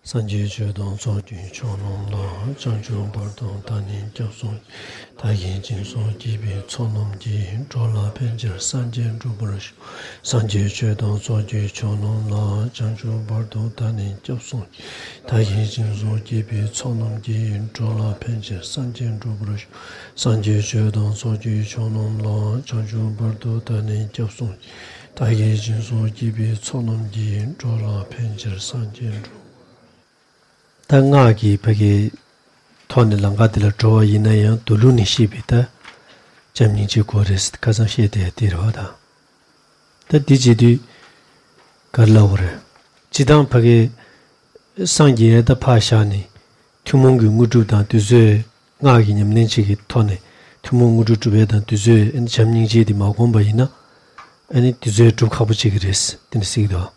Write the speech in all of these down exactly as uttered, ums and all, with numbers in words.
སངས་རྒྱས་ཆོས་དང་ཚོགས་ཀྱི་མཆོག་རྣམས་ལ། བྱང་ཆུབ་བར་དུ་བདག་ནི་སྐྱབས་སུ་མཆི། བདག་གིས་སྦྱིན་སོགས་བགྱིས་པའི་ཚོགས་རྣམས་ཀྱིས། འགྲོ་ལ་ཕན་ཕྱིར་སངས་རྒྱས་འགྲུབ་པར་ཤོག། སངས་རྒྱས་ཆོས་དང་ཚོགས་ཀྱི་མཆོག་རྣམས་ལ། བྱང་ཆུབ་བར་དུ་བདག་ནི་སྐྱབས་སུ་མཆི། བདག་གིས་སྦྱིན་སོགས་བགྱིས་པའི་ཚོགས་རྣམས་ཀྱིས། འགྲོ་ལ་ཕན་ཕྱིར་སངས་རྒྱས་འགྲུབ་པར་ཤོག། སངས་རྒྱས་ཆོས་དང་ཚོགས་ཀྱི་མཆོག་རྣམས་ལ། བྱང་ཆུབ་བར་དུ་བདག་ནི་སྐྱབས་སུ་མཆི། བདག་གིས་སྦྱིན་སོགས་བགྱིས་པའི་ཚོགས་རྣམས་ཀྱིས། འགྲོ་ལ་ཕན་ཕྱིར་སངས་རྒྱས་འགྲུབ། ད་སྔགས་ཀྱི་ཕ་གི་ཐོག་ནས་ལམ་ཁ་དེ་ལ་འགྲོ་བ་ཡིན་ན་ཡང་མདོ་ལུགས་ནས་བཤད་པའི་ད་བྱམས་སྙིང་རྗེ་དགོས་རེད། ཁ་སང་བཤད་དེ་དེ་རེད་བ་ད། ད་འདི་བྱེད་དུས་ག་རེ་ལབ་དགོས་རེད། སྤྱིར་བཏང་ཕ་གི་སངས་རྒྱས་ད་ཕར་བཞག་ནས་ཐུན་མོང་གི་དངོས་གྲུབ་དང་དུས་ཚོད་སྔགས་ཀྱི་ཉམས་ལེན་བཅས་ཀྱི་ཐོག་ནས་ཐུན་མོང་དངོས་གྲུབ་སྒྲུབ་ཡས་དང་དུས་ཚོད་ཨ་ནི་བྱམས་སྙིང་རྗེ་དེ་མ་བསྒོམས་པ་ཡིན་ན་ཨ་ནི་དུས་ཚོད་སྒྲུབ་ཁག་པོ་བྱེད་ཀྱི་རེད་དེ་འདྲ་ཟེར་གྱི་འདུག་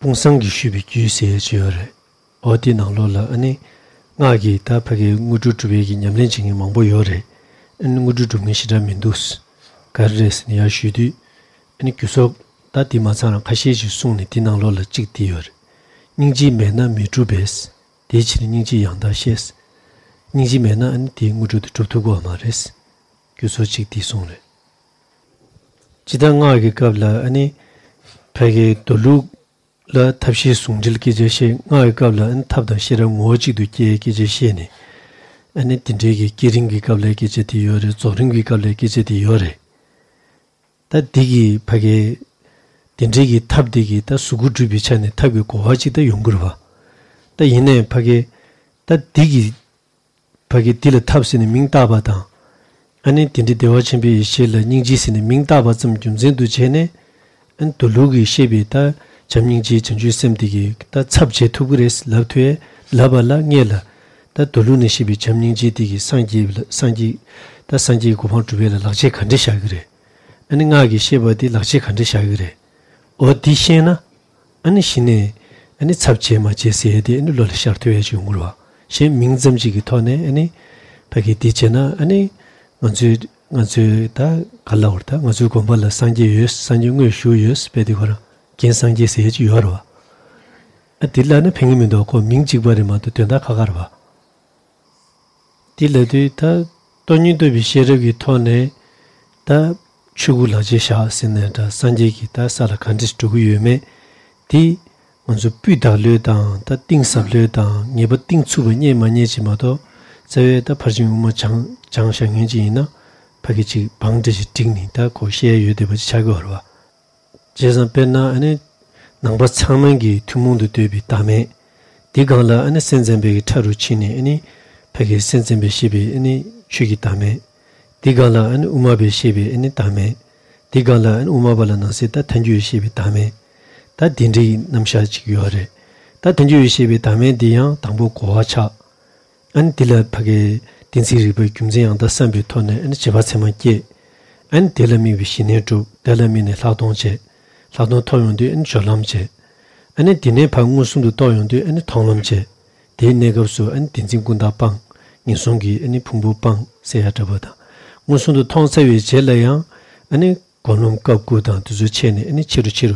དཔུང་བཟང་གིས་ཞུས་པའི་རྒྱུད་ཟེར་ཡས་ཅིག་ཡོད་རེད། འོ་དེའི་ནང་ལོགས་ལ་ཨ་ནི་སྔགས་ཀྱི་ད་ཕ་གི་དངོས་གྲུབ་སྒྲུབ་ཡས་ཀྱི་ཉམས་ལེན་བྱེད་མཁན་མང་པོ་ཡོད་རེད། ཨ་ནི་དངོས་གྲུབ་སྒྲུབ་མཁན་ཞེ་དྲག་མི་འདུག་ག་རེ་རེད་ཟེར་ནས་ཡར་ཞུས་དུས་ཨ་ནི་རྒྱུ་ཚོགས་ད་དེ་མ་ཚང་རང་ཁ་ཤས་ཤིག་གསུངས་ནས་དེའི་ནང་ལོགས་ལ་གཅིག་དེ་ཡོད་རེད། སྙིང་རྗེ་མེད་ན་མི་འགྲུབ་པས། དེའི་ཕྱིར་སྙིང་རྗེ་ཡང་དག་བཤད། སྙིང་རྗེ་མེད་ན་ཨ་ནི་དེའི་དངོས་གྲུབ་དེ་སྒྲུབ་ཐུབ་ཀྱི་ཡོད་མ་རེད། རྒྱུ་ཚོགས་གཅིག་དེ་གསུངས་རེད། སྤྱིར་བཏང་སྔགས་ཀྱི་སྐབས་ལ་ཨ་ནི་ཕ་གི་མདོ་ལུགས་ལ་ཐབས་ཤེས་ཟུང་འབྲེལ་སྐད་ཆ་བཤད། སྔགས་ཀྱི་སྐབས་ལ་ཨ་ནི་ཐབས་དང་ཤེས་རབ་ངོ་བོ་གཅིག་ཏུ་སྐྱེའི་སྐད་ཆ་བཤད་ནས་ཨ་ནི་དེ་འདྲའི་གི་བསྐྱེད་རིམ་གྱི་སྐབས་ལ་སྐད་ཆ་དེ་ཡོད་རེད། རྫོགས་རིམ་གྱི་སྐབས་ལ་སྐད་ཆ་དེ་ཡོད་རེད། ད་འདི་གི་ཕ་གི་དེ་འདྲའི་གི་ཐབས་དེ་གི་ད་གཟུགས་སྐུ་སྒྲུབ་པའི་ཆ་ནས་ཐབས་ཀྱི་གོ་བ་གཅིག་ད་ཡོང་གི་རེད་བ། ད་ཡིན་ནའི་ཕ་གི་ད་འདི་གི་ཕ་གི་འདི་ལ་ཐབས་ཟེར་ནས་མིང་བཏགས་པ་དང་། ཨ་ནི་དེ་འདྲའི་བདེ་བ་ཆེན་པོའི་ཡེ་ཤེས་ལ་སྙིང་རྗེ་ཟེར་ནས་མིང་བཏགས་པ་ཙམ་རྒྱུ་མཚན་དུ་བྱས་ནས། ཨ་ནི་མདོ་ལུགས་ཀྱིས་བཤད་པའི་ད་བྱམས་སྙིང་རྗེའི་བྱང་ཆུབ་སེམས་དེ་གི་ད་ཚབ་བྱེད་ཐུབ་ཀྱི་རེད་ལབ་ཐུབ་ཡས་ལབ་པ་ལ་ངེད་ལ། ད་མདོ་ལུགས་ནས་བཤད་པའི་བྱམས་སྙིང་རྗེ་དེ་གི་སངས་རྒྱས་ལ་སངས་རྒྱས། ད་སངས་རྒྱས་ཀྱི་གོ་འཕང་སྒྲུབ་ཡས་ལ་ལག་ཆས་ག་འདྲ་བཞག་གི་རེད། ཨ་ནི་སྔགས་ཀྱིས་བཤད་པ་དེ་ལག་ཆས་ག་འདྲ་བཞག་གི་རེད། འོ་དེ་ཤེས་ན། ཨ་ནི་གཞི་ནས་ཨ་ནི་ཚབ་བྱེད་མ་བྱེད་ཟེར་ཡས་དེ་ཨ་ནི་བློ་ལ་ཤར་ཐུབ་ཡས་ཅིག་ཡོང་གི་རེད་བ། གཞན་མིང་ཙམ་ཅིག་གི་ཐོག་ནས་ཨ་ནི་ཕ་གི་དེ་བྱས་ན་ཨ་ནི་ང་ཚོའི་ང་ཚོའི་ད་ག་ལབ་དགོས་རེད། ད་ང་ཚོའི་དགོན་པ་ལ་སངས་རྒྱས་ཡོད། སངས་རྒྱས་དངོས་བཞུགས་ཡོད་པས་དེ་ཁོ་རང་རྒན་སངས་རྒྱས་ཟེར་ཡས་ཅིག་ཡོད་རེད་བ། ཨ་དེ་ལ་ནི་ཕན་གི་མི་འདུག་ཁོ་མིང་གཅིག་པ་རེད་མ་གཏོགས་དོན་དག་ཁ་ཁ་རེད་བ། དེ་ལབ་དུས་ད་སྟོང་ཉིད་རྟོགས་པའི་ཤེས་རབ་ཀྱི་ཐོག་ནས་ད་ཆོས་སྐུ་ལག་ཆས་བཞག་ཟེར་ནས་འདྲ་སངས་རྒྱས་ཀྱིས་ད་ས་ལ་ག་འདྲས་འགྲོ་གི་ཡོད་མེད་དེ་ང་ཚོ་སྤུས་དག་ལོས་དང་ད་གཏིང་ཟབ་ལོས་དང་ངེས་པ་གཏིང་ཚུགས་པ་རྙེད་མ་རྙེད་ཅིག་མ་གཏོགས་རྩ་བའི་ད་ཕར་ཕྱིན་དབུ་མ་སྦྱང་སྦྱང་བཞག་མཁན་ཅིག་ཡིན་ན་ཕ་གི་ཅིག་བང་འདྲ་ཞིག་བསྒྲིགས་ནས་ད་ཁོ་བཤད་ཡ་ཡོད་བསྡད་པ་ཅིག་ཆགས་ཀྱི་ཡོད་རེད་བ། བྱས་ཙང་དཔེར་ན་ཨ་ནི་ནང་པ་ཚང་མ་གི་ཐུན་མོང་དུ་འདོད་པའི་བདག་མེད། དེ་སྒང་ལ་ཨ་ནི་སེམས་ཙམ་པའི་གི་ཕྲ་རུ་ཕྱིན་ནས་ཨ་ནི་ཕ་གི་སེམས་ཙམ་པས་བཤད་པའི་ཨ་ནི་ཆོས་ཀྱི་བདག་མེད། དེ་སྒང་ལ་ཨ་ནི་དབུ་མ་པས་བཤད་པའི་ཨ་ནི་བདག་མེད། དེ་སྒང་ལ་ཨ་ནི་དབུ་མ་པ་ལ་ནང་གསེས་ད་ཐལ་འགྱུར་བས་བཤད་པའི་བདག་མེད། ད་དེ་འདྲའི་རྣམ་གཞག་ཅིག་ཡོད་རེད། ད་ཐལ་འགྱུར་བས་བཤད་པའི་བདག་མེད་འདི་ཡང་དང་པོ་གོ་བ་ཆགས། ཨ་ནི་དེ་ལ་ཕ་གི་གཏན་ཚིགས་རིག་པའི་རྒྱུ་མཚན་ཡང་དག་བསམ་པའི་ཐོག་ནས་ཨ་ནི་བྱེད་པ་ཚད་མ་སྐྱེས། ཨ་ནི་དེ་ལ་དམིགས་པའི་ཞི་གནས་སྒྲུབ། དེ་ལ་དམིགས་ནས་ལྷག་མཐོང་བྱས། ལྷག་མཐོང་ཐོབ་ཡོང་དུས་ཨ་ནི་སྦྱོར་ལམ་བྱས། ཨ་ནི་དེ་ནས་ཕར་མངོན་སུམ་དུ་རྟོགས་ཡོང་དུས་ཨ་ནི་མཐོང་ལམ་བྱས། དེའི་གནས་སྐབས་སུ་ཨ་ནི་བདེན་འཛིན་ཀུན་བཏགས་སྤངས། ངན་སོང་གི་ཨ་ནི་ཕུང་པོ་སྤངས་ཟེར་ཡ་འདྲ་པོ་དང་། མངོན་སུམ་དུ་མཐོང་ཚར་བའི་རྗེས་ལ་ཡང་ཨ་ནི། སྒོམ་ལམ་སྐབས་དགུ་དང་དེ་ཚོ་ཕྱེ་ནས་ཨ་ནི་ཆེ་རུ་ཆེ་རུ་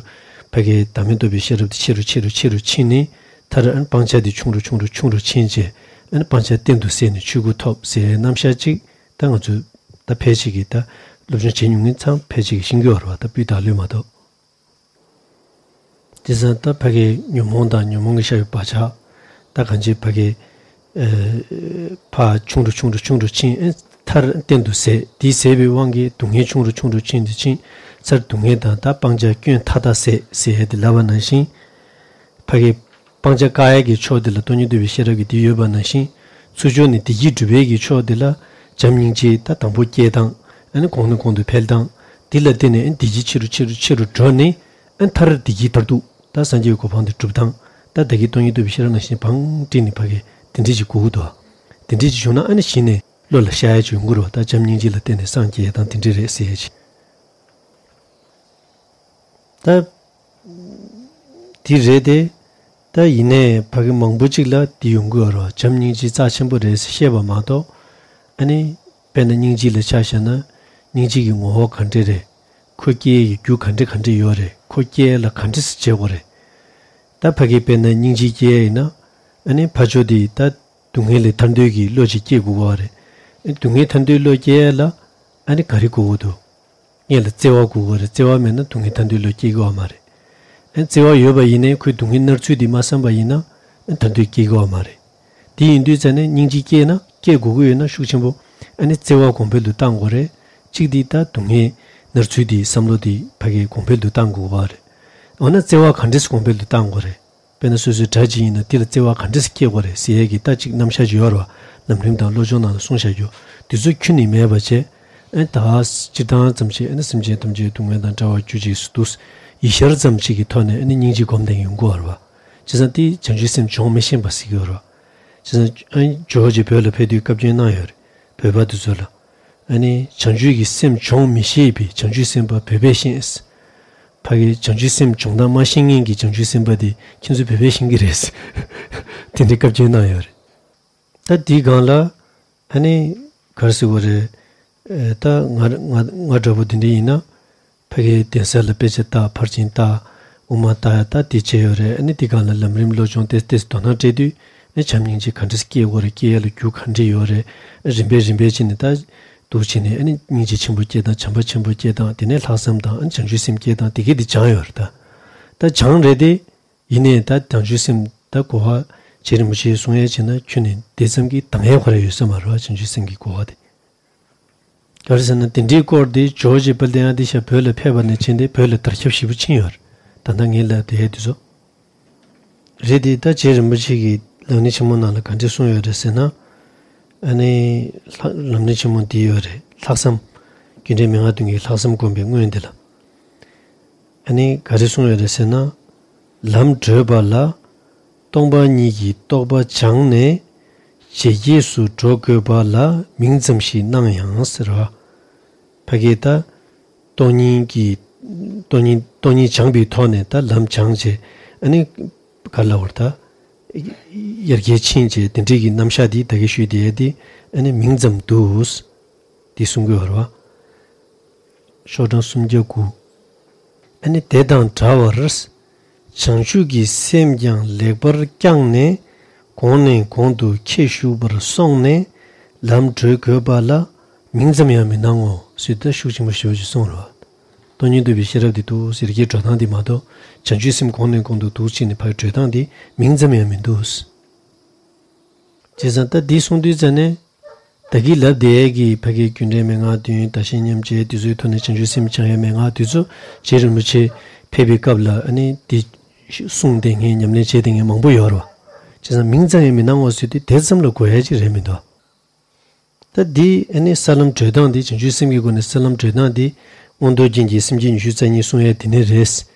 ཕ་གིའི་བདག་མེད་རྟོགས་པའི་ཤེས་རབ་དེ་ཆེ་རུ་ཆེ་རུ་ཆེ་རུ་ཕྱིན་ནས་མཐར་ཨ་ནི་སྤང་བྱ་དེ་ཆུང་རུ་ཆུང་རུ་ཆུང་རུ་ཕྱིན་རྗེས་ཨ་ནི་སྤང་བྱ་གཏན་དུ་ཟད་ནས་ཆོས་སྐུ་ཐོབ་ཟེར་རྣམ་གཞག་ཅིག་ད་ང་ཚོས་ད་ཕལ་ཆེར་གྱིས་ད་སློབ་སྦྱོང་བྱེད་མྱོང་མཁན་ཚང་ཕལ་ཆེར་གྱིས་ཤེས་ཀྱི་ཡོད་རེད་བ། ད་སྤུས་དག་ལོས་མ་གཏོགས། དེ་ཙང་ད་ཕ་གིའི་ཉོན་མོངས་དང་ཉོན་མོངས་ཀྱི་ཤར་བའི་བག་ཆགས་ད་གང་ཅི་ཕ་གི་ཨ་ཕར་ཆུང་རུ་ཆུང་རུ་ཆུང་རུ་ཕྱིན། ཨ་མཐར་གཏན་དུ་ཟད། དེ་ཟད་པའི་དབང་གིས་སྡུག་བསྔལ་ཆུང་རུ་ཆུང་རུ་ཕྱིན་དུ་ཕྱིན། མཐར་སྡུག་བསྔལ་དང་ད་སྤང་བྱ་སྐྱོན་མཐའ་དག་ཟད་ཟེར་ཡ་དེ་ལབ་པ་ནང་བཞིན། ཕ་གི་སྤང་བྱ་བཀག་ཡ་གི་ཕྱོགས་དེ་ལ་སྟོང་ཉིད་རྟོགས་པའི་ཤེས་རབ་ཀྱི་དེ་ཡོད་པ་ནང་བཞིན། ཚུར་ཕྱོགས་ནས་བདེ་སྐྱིད་སྒྲུབ་པའི་གི་ཕྱོགས་དེ་ལ་བྱམས་སྙིང་རྗེ་ད་དང་པོ་སྐྱེ་སྟངས། ཨ་ནི་གོང་ནས་གོང་དུ་འཕེལ་སྟངས། དེ་ལ་བརྟེན་ནས་ཨ་ནི་བདེ་སྐྱིད་ཆེ་རུ་ཆེ་རུ་ཆེ་རུ་འགྲོ་ནས་ཨ་ནི་མཐར་བདེ་སྐྱིད་མཐར་ཐུག་ད་སངས་རྒྱས་ཀྱི་གོ་འཕང་དེ་སྒྲུབ་སྟངས། ད་བདག་གིས་སྟོང་ཉིད་རྟོགས་པའི་ཤེས་རབ་ནང་བཞིན་བང་བསྒྲིགས་ནས་ཕ་གི་དེ་འདྲས་ཅིག་དགོས་ཀྱི་འདུག་དེ་འདྲས་ཅིག་བྱུང་ན་ཨ་ནི་གཞི་ནས་བློ་ལ་ཤར་ཡ་ཅིག་ཡོང་གི་རེད་བ། ད་བྱམས་སྙིང་རྗེ་ལ་བརྟེན་ནས་སངས་རྒྱས་ཡ་དང་དེ་འདྲས་རེད་ཟེར་ཡ་ཅིག་ད་དེ་རེད་དེ། ད་ཡིན་ནའི་ཕ་གི་མང་པོ་ཅིག་ལ་དེ་ཡོང་གི་ཡོད་རེད། བྱམས་སྙིང་རྗེ་རྩ་ཆེན་པོ་རེད་ཟེར་བཤད་པ་མ་གཏོགས། ཨ་ནི་དཔེར་ན་སྙིང་རྗེ་ལ་ཆ་བཞག་ན་སྙིང་རྗེ་གི་ངོ་བོ་ག་འདྲ་རེད། ཁོ་སྐྱེ་ཡི་རྒྱུ་ག་འདྲ་ག་འདྲ་ཡོད་རེད། ཁོ་སྐྱེ་ལ་ག་འདྲ་སེ་བྱེད་དགོས་རེད། ད་ཕ་གི་དཔེར་ན་སྙིང་རྗེ་སྐྱེ་ཡ་ཡིན་ན། ཨ་ནི་ཕ་ཆོས་དེ་ད་སྡུག་བསྔལ་ལས་ཐར་འདོད་ཀྱི་བློ་ཅིག་སྐྱེ་དགོས་པ་རེད། ཨ་ནི་སྡུག་བསྔལ་ཐར་འདོད་བློ་སྐྱེ་ཡ་ལ་ཨ་ནི་ག་རེ་དགོས་ཀྱི་འདུག་སྔོན་ལ་བརྩེ་བ་དགོས་ཀྱི་རེད། བརྩེ་བ་མེད་ན་སྡུག་བསྔལ་ཐར་འདོད་བློ་སྐྱེ་གི་ཡོད་མ་རེད། ཨ་ནི་བརྩེ་བ་ཡོད་པ་ཡིན་ནའི་ཁོའི་སྡུག་བསྔལ་མནར་ཚུལ་དེ་མ་བསམ་པ་ཡིན་ན་ཨ་ནི་ཐར་འདོད་སྐྱེ་གི་ཡོད་མ་རེད། དེ་ཡིན་དུས་ཙ་ནས་སྙིང་རྗེ་སྐྱེ་ན་སྐྱེ་དགོས་ཀྱི་ཡོད་ན་ཤུགས་ཆེན་པོ་ཨ་ནི་བརྩེ་བ་གོང་འཕེལ་དུ་བཏང་དགོས་རེད། གཅིག་དེ་ད་སྡུག་བསྔལ་མནར་ཚུལ་དེ་བསམ་བློ་དེ་ཕ་གི་གོང་འཕེལ་དུ་བཏང་དགོས་པ་རེད། འོ་ན་བརྩེ་བ་ག་འདྲས་གོང་འཕེལ་དུ་བཏང་དགོས་རེད། དཔེར་ན་སོ་སོའི་དགྲ་ཅིག་ཡིན་ན་དེ་ལ་བརྩེ་བ་ག་འདྲས་སྐྱེ་དགོས་རེད་ཟེར་ཡས་ཀྱི་ད་ཅིག་རྣམ་གཞག་ཅིག་ཡོད་རེད་བ། ལམ་རིམ་དང་བློ་སྦྱོང་ནང་ལ་གསུངས་བཞག་རྒྱུ་དེ་ཚོ་ཁྱོན་ནས་མེད་པ་བྱས། ཨ་ནི་ད་སྤྱིར་བཏང་ཙམ་ཞིག་ཨ་ནི་སེམས་ཅན་ཐམས་ཅད་སྡུག་བསྔལ་དང་བྲལ་བར་གྱུར་ཅིག་ཟེར་དུས་ཡིད་ཤར་ཙམ་ཞིག་གི་ཐོག་ནས་ཨ་ནི་སྙིང་རྗེ་སྒོམ་བསྡད་ཡོང་གི་ཡོད་རེད་བ། བྱས་ཙང་དེ་བྱང་ཆུབ་སེམས་སྦྱོང་མི་ཤེས་པ་ཟེར་གྱི་ཡོད་རེད་བ། བྱས་ཙང་ཨ་ནི་ཇོ་བོ་རྗེ་བོད་ལ་ཕེབས་དུས་བཀའ་བཀྱོན་གནང་ཡོད་རེད། བོད་པ་དེ་ཚོ་ལ། ཨ་ནི་བྱང་ཆུབ་ཀྱི་སེམས་སྦྱོང་མི་ཤེས་པའི་བྱང་ཆུབ་སེམས་དཔའ་བོད་པས་ཤེས། ཕ་གི་བྱང་ཆུབ་སེམས་སྦྱོང་སྟངས་མ་ཤེས་མཁན་གྱི་བྱང་ཆུབ་སེམས་དཔའ་དེ་ཁྱེད་ཚོས་བོད་པས་ཤེས་ཀྱི་རེད། དེ་འདྲའི་བཀའ་བཀྱོན་གནང་ཡོད་རེད། ད་དེའི་སྒང་ལ་ཨ་ནི་ག་རེ་ཟེར་དགོས་རེད། ཨེ་ད་ང་ང་ང་འདྲ་པོ་དེ་འདྲ་ཡིན་ན། ཕ་གིའི་གདན་ས་ལ་དཔེ་ཆ་ལྟ། ཕར་ཕྱིན་ལྟ། དབུ་མ་ལྟ་ཡ་ལྟ་དེ་བྱས་ཡོད་རེད། ཨ་ནི་དེ་སྒང་ལ་ལམ་རིམ་བློ་སྦྱོང་ཏོག་ཙམ་དོ་སྣང་སྤྲད་དུས། ཨ་ནི་བྱམས་སྙིང་རྗེ་ག་འདྲས་སྐྱེ་དགོས་རེད། སྐྱེ་ཡ་ལ་རྒྱུ་ག་འདྲས་ཡོད་རེད། ཨ་རིམ་པས་རིམ་པས་བྱས་ནས་ད་འདུག་བྱས་ནས་ཨ་ནི་སྙིང་རྗེ་ཆེན་པོ་སྐྱེ་སྟངས། བྱམས་པ་ཆེན་པོ་སྐྱེ་སྟངས། དེ་ནས་ལྷག་བསམ་དང་ཨ་ནི་བྱང་ཆུབ་སེམས་སྐྱེ་སྟངས་དེ་གས་དེ་སྦྱངས་ཡོད་རེད་ད། ད་སྦྱངས་རེད་དེ། ཡིན་ནའི་ད་བྱང་ཆུབ་སེམས་ད་གོ་བ་རྗེ་རིན་པོ་ཆེས་གསུང་ཡས་བྱས་ན་ཁྱོན་ནས་དེ་ཙམ་གྱིས་འདང་ཡས་ཁོ་རང་ཡོད་ས་མ་རེད་བ། བྱང་ཆུབ་སེམས་ཀྱི་གོ་བ་དེ། ག་རེ་ཟེར་ན་དེ་འདྲའི་སྐོར་དེ་ཇོ་བོ་རྗེ་དཔལ་ལྡན་ཨ་ཏི་ཤ་བོད་ལ་ཕེབས་པ་ནས་བྱས་ཏེ་བོད་ལ་དར་ཁྱབ་ཞེ་པོ་ཕྱིན་ཡོད་རེད། ད་ལྟ་ངས་ལབ་བསྡད་ཡས་དེ་ཚོ་རེད་དེ། ད་རྗེ་རིན་པོ་ཆེ་གིས་ལམ་རིམ་ཆེན་མོ་ནང་ལ་ག་འདྲས་གསུངས་ཡོད་རེད་ཟེར་ན། ཨ་ནི་ལྷ་ལམ་རིམ་ཆེན་མོ་འདི་ཡོད་རེད། ལྷག་བསམ། རྒྱུ་འབྲས་མན་ངག་བདུན་གྱི་ལྷག་བསམ་སྒོམ་པའི་སྔོན་འདི་ལ། ཨ་ནི་ག་རེ་གསུངས་ཡོད་རེད་ཟེར་ན། ལམ་བགྲོད་པ་ལ་སྟོང་པ་ཉིད་ཀྱི་རྟོགས་པ་སྦྱངས་ནས་ཇེ་རྒྱས་སུ་འགྲོ་དགོས་པ་ལ་མིང་ཙམ་ཞིག་སྣང་ཡང་ཟེར་བ། ཕ་གི་ད་སྟོང་ཉིད་ཀྱི་སྟོང་ཉིད་སྟོང་ཉིད་སྦྱངས་པའི་ཐོག་ནས་ད་ལམ་སྦྱངས་བྱས། ཨ་ནི་ག་ལབ་དགོས་རེད་ད། ཡར་རྒྱས་ཕྱིན་བྱས་དེ་འདྲའི་གི་རྣམ་གཞག་འདི་ད་གིན་ཞུས་བསྡད་ཡས་འདི་ཨ་ནི་མིང་ཙམ་འདུག་འདི་གསུང་གི་ཡོད་རེད་བ། ཤོག་གྲངས་སུམ་བརྒྱ་དགུ། ཨ་ནི་དེ་དང་འདྲ་བར། བྱང་ཆུབ་ཀྱི་སེམས་ཀྱང་ལེགས་པར་བསྐྱངས་ནས། གོང་ནས་གོང་དུ་ཁྱེད་ཞུགས་པར་སོང་ནས། ལམ་བགྲོད་དགོས་པ་ལ་མིང་ཙམ་ཡང་མི་སྣང་ངོ་། ཟེར་ད་ཤུགས་ཆེན་པོ་ཞེ་པོ་ཅིག་གསུངས་རེད་བ། སྟོང་ཉིད་རྟོགས་པའི་ཤེས་རབ་འདི་འདུག་ཟེར་གྱི་བགྲོད་སྟངས་འདི་མ་གཏོགས། བྱང་ཆུབ་སེམས་གོང་ནས་གོང་དུ་འདུག་ཕྱིན་ནས་ཕར་བགྲོད་སྟངས་འདི་མིང་ཙམ་ཡང་མི་འདུག་བྱས་ཙང་ད་འདི་གསུང་དུས་ཙ་ནས། ད་གིན་ལབ་བསྡད་ཡས་ཀྱི་ཕ་གིའི་རྒྱུ་འབྲས་མན་ངག་བདུན། བདག་གཞན་མཉམ་བརྗེ་དེ་ཚོའི་ཐོག་ནས་བྱང་ཆུབ་སེམས་སྦྱང་ཡས་མན་ངག་དེ་ཚོ་རྗེ་རིན་པོ་ཆེ་ཕེབས་པའི་སྐབས་ལ་ཨ་ནི་འདི་གསུངས་བསྡད་མཁན་ཉམས་ལེན་བྱས་བསྡད་མཁན་མང་པོ་ཡོད་རེད་བ། བྱས་ཙང་མིང་ཙམ་ཡང་མི་སྣང་ངོ་ཟེར་དུས་དེ་ཙམ་ལ་གོ་ཡས་ཅིག་རེད་མི་འདུག་ད་འདི་ཨ་ནི་ས་ལམ་བགྲོད་སྟངས་འདི། བྱང་ཆུབ་སེམས་ཀྱི་སྒོ་ནས་ས་ལམ་བགྲོད་སྟངས་འདི་མངོན་རྟོགས་རྒྱན་གྱི་སེམས་བསྐྱེད་ཉི་ཤུ་རྩ་གཉིས་གསུང་ཡས་དེ་ནས་རེད་